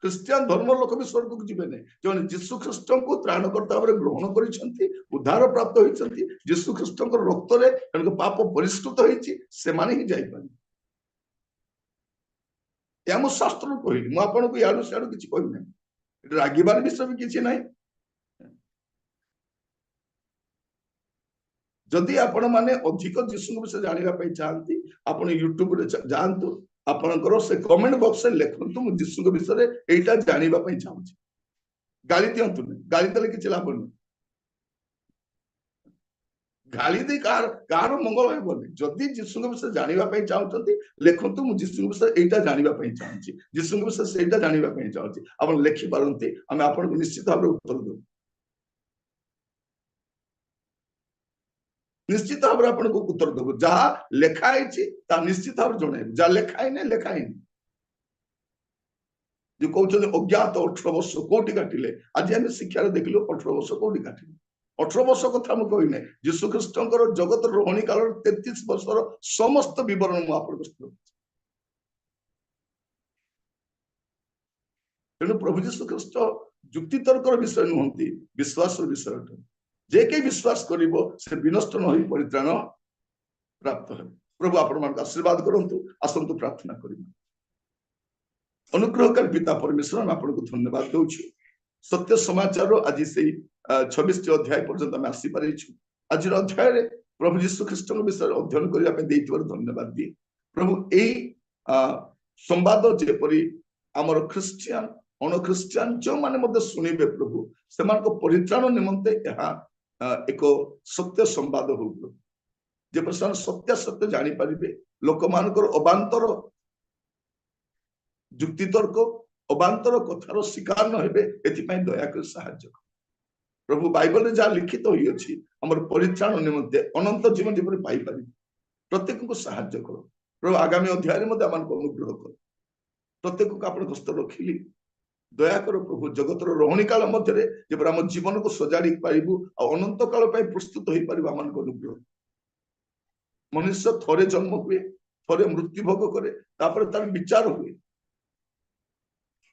ଖ୍ରୀଷ୍ଟିଆନ ଧର୍ମର ଲୋକ ବି ସ୍ୱର୍ଗକୁ ଯିବେନି। ଯେଉଁମାନେ ଯୀଶୁ ଖ୍ରୀଷ୍ଟଙ୍କୁ ତ୍ରାଣକର୍ତ୍ତା ଭାବରେ ଗ୍ରହଣ କରିଛନ୍ତି, ଉଦ୍ଧାର ପ୍ରାପ୍ତ ହୋଇଛନ୍ତି, ଯୀଶୁ ଖ୍ରୀଷ୍ଟଙ୍କର ରକ୍ତରେ ତାଙ୍କ ପାପ ପରିଷ୍କୃତ ହେଇଛି, ସେମାନେ ହିଁ ଯାଇପାରିବେ। ଏହା ମୁଁ ଶାସ୍ତ୍ରରୁ କହିଲି, ମୁଁ ଆପଣଙ୍କୁ ଇଆଡୁ ସିଆଡୁ କିଛି କହିନାହିଁ। ରାଗିବାର ବିଷୟ ବି କିଛି ନାହିଁ। ଯଦି ଆପଣ ମାନେ ଅଧିକ ଯୀଶୁଙ୍କ ବିଷୟରେ ଜାଣିବା ପାଇଁ ଚାହାନ୍ତି, ଆପଣ ୟୁଟ୍ୟୁବରେ ଯାଆନ୍ତୁ, ଆପଣଙ୍କର ସେ କମେଣ୍ଟ ବକ୍ସରେ ଲେଖନ୍ତୁ, ମୁଁ ଯୀଶୁଙ୍କ ବିଷୟରେ ଏଇଟା ଜାଣିବା ପାଇଁ ଚାହୁଁଛି। ଗାଳି ଦିଅନ୍ତୁନି, ଗାଳି ଦେଲେ କିଛି ଲାଭ ନାହିଁ। ଗାଳି ଦେଇ କାହାର ମଙ୍ଗଳ ହେବନି। ଯଦି ଯୀଶୁଙ୍କ ବିଷୟରେ ଜାଣିବା ପାଇଁ ଚାହୁଁଛନ୍ତି, ଲେଖନ୍ତୁ, ମୁଁ ଯୀଶୁଙ୍କ ବିଷୟରେ ଏଇଟା ଜାଣିବା ପାଇଁ ଚାହୁଁଛି, ଯୀଶୁଙ୍କ ବିଷୟରେ ସେଇଟା ଜାଣିବା ପାଇଁ ଚାହୁଁଛି। ଆପଣ ଲେଖିପାରନ୍ତି, ଆମେ ଆପଣଙ୍କୁ ନିଶ୍ଚିତ ଭାବରେ ଉତ୍ତର ଦେବୁ। ନିଶ୍ଚିତ ଭାବରେ ଆପଣଙ୍କୁ ଉତ୍ତର ଦେବୁ। ଯାହା ଲେଖା ହେଇଛି ତାହା ନିଶ୍ଚିତ ଭାବରେ ଜଣାଇବୁ, ଯାହା ଲେଖା ହେଇନି ଲେଖା ହେଇନି। ଯୋଉ କହୁଛନ୍ତି ଅଜ୍ଞାତ 18 ବର୍ଷ କୋଉଠି କାଟିଲେ, ଆଜି ଆମେ ଶିକ୍ଷାରେ ଦେଖିଲୁ 18 ବର୍ଷ କୋଉଠି କାଟିଲେ। 18 ବର୍ଷ କଥା ମୁଁ କହିନାହିଁ, ଯୀଶୁ ଖ୍ରୀଷ୍ଟଙ୍କର ଜଗତ ରହଣି କାଳର 33 ବର୍ଷର ସମସ୍ତ ବିବରଣ ମୁଁ ଆପଣଙ୍କ ସହିତ ରଖିଛି। ତେଣୁ ପ୍ରଭୁ ଯୀଶୁ ଖ୍ରୀଷ୍ଟ ଯୁକ୍ତିତର୍କର ବିଷୟ ନୁହନ୍ତି, ବିଶ୍ୱାସର ବିଷୟ ଅଟନ୍ତି। ଯେ କେହି ବିଶ୍ୱାସ କରିବ ସେ ବିନଷ୍ଟ ନ ହୋଇ ପରିତ୍ରାଣ ପ୍ରାପ୍ତ ହେବ। ପ୍ରଭୁ ଆପଣମାନଙ୍କୁ ଆଶୀର୍ବାଦ କରନ୍ତୁ। ଆସନ୍ତୁ ପ୍ରାର୍ଥନା କରିବା। ଅନୁଗ୍ରହକାରୀ ପିତା ପରମେଶ୍ୱର, ଆମେ ଆପଣଙ୍କୁ ଧନ୍ୟବାଦ ଦଉଛୁ। ସତ୍ୟ ସମାଚାରର ଆଜି ସେଇ 26ଟି ଅଧ୍ୟାୟ ପର୍ଯ୍ୟନ୍ତ ଆମେ ଆସିପାରିଛୁ। ଆଜିର ଅଧ୍ୟାୟରେ ପ୍ରଭୁ ଯୀଶୁ ଖ୍ରୀଷ୍ଟଙ୍କ ବିଷୟରେ ଅଧ୍ୟୟନ କରିବା ପାଇଁ ଦେଇଥିବାରୁ ଧନ୍ୟବାଦ ଦିଏ। ପ୍ରଭୁ, ଏଇ ସମ୍ବାଦ ଯେପରି ଆମର ଖ୍ରୀଷ୍ଟିଆନ, ଅଣଖ୍ରୀଷ୍ଟିଆନ ଯେଉଁମାନେ ମଧ୍ୟ ଶୁଣିବେ, ପ୍ରଭୁ ସେମାନଙ୍କ ପରିତ୍ରାଣ ନିମନ୍ତେ ଏହା ଏକ ସତ୍ୟ ସମ୍ବାଦ ହଉ ପ୍ରଭୁ, ଯେପରି ସେମାନେ ସତ୍ୟାସତ୍ୟ ଜାଣିପାରିବେ। ଲୋକମାନଙ୍କର ଅବାନ୍ତର ଯୁକ୍ତିତର୍କ, ଅବାନ୍ତର କଥାର ଶିକାର ନ ହେବେ, ଏଥିପାଇଁ ଦୟାକରି ସାହାଯ୍ୟ କର ପ୍ରଭୁ। ବାଇବଲରେ ଯାହା ଲିଖିତ ହୋଇଅଛି ଆମର ପରିତ୍ରାଣ ନିମନ୍ତେ ଅନନ୍ତ ଜୀବନ ଯେପରି ପାଇପାରିବେ, ପ୍ରତ୍ୟେକଙ୍କୁ ସାହାଯ୍ୟ କର ପ୍ରଭୁ। ଆଗାମୀ ଅଧ୍ୟାୟରେ ମଧ୍ୟ ଆମମାନଙ୍କୁ ଅନୁଗ୍ରହ କର। ପ୍ରତ୍ୟେକଙ୍କୁ ଆପଣ ହସ୍ତ ରଖିଲି, ଦୟାକର ପ୍ରଭୁ। ଜଗତର ରହଣି କାଳ ମଧ୍ୟରେ ଯେପରି ଆମ ଜୀବନକୁ ସଜାଡ଼ି ପାରିବୁ ଆଉ ଅନନ୍ତ କାଳ ପାଇଁ ପ୍ରସ୍ତୁତ ହେଇପାରିବୁ, ଆମମାନଙ୍କୁ ଅନୁଗ୍ରହ। ମନୁଷ୍ୟ ଥରେ ଜନ୍ମ ହୁଏ, ଥରେ ମୃତ୍ୟୁ ଭୋଗ କରେ, ତାପରେ ତାର ବିଚାର ହୁଏ।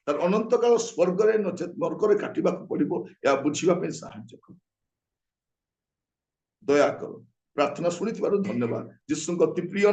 ତାର ଅନନ୍ତ କାଳ ସ୍ୱର୍ଗରେ ନଚେତ ନର୍କରେ କାଟିବାକୁ ପଡିବ। ଏହା ବୁଝିବା ପାଇଁ ସାହାଯ୍ୟ କର, ଦୟା କର। ପ୍ରାର୍ଥନା ଶୁଣିଥିବାରୁ ଧନ୍ୟବାଦ। ଯୀଶୁଙ୍କ ଅତି ପ୍ରିୟ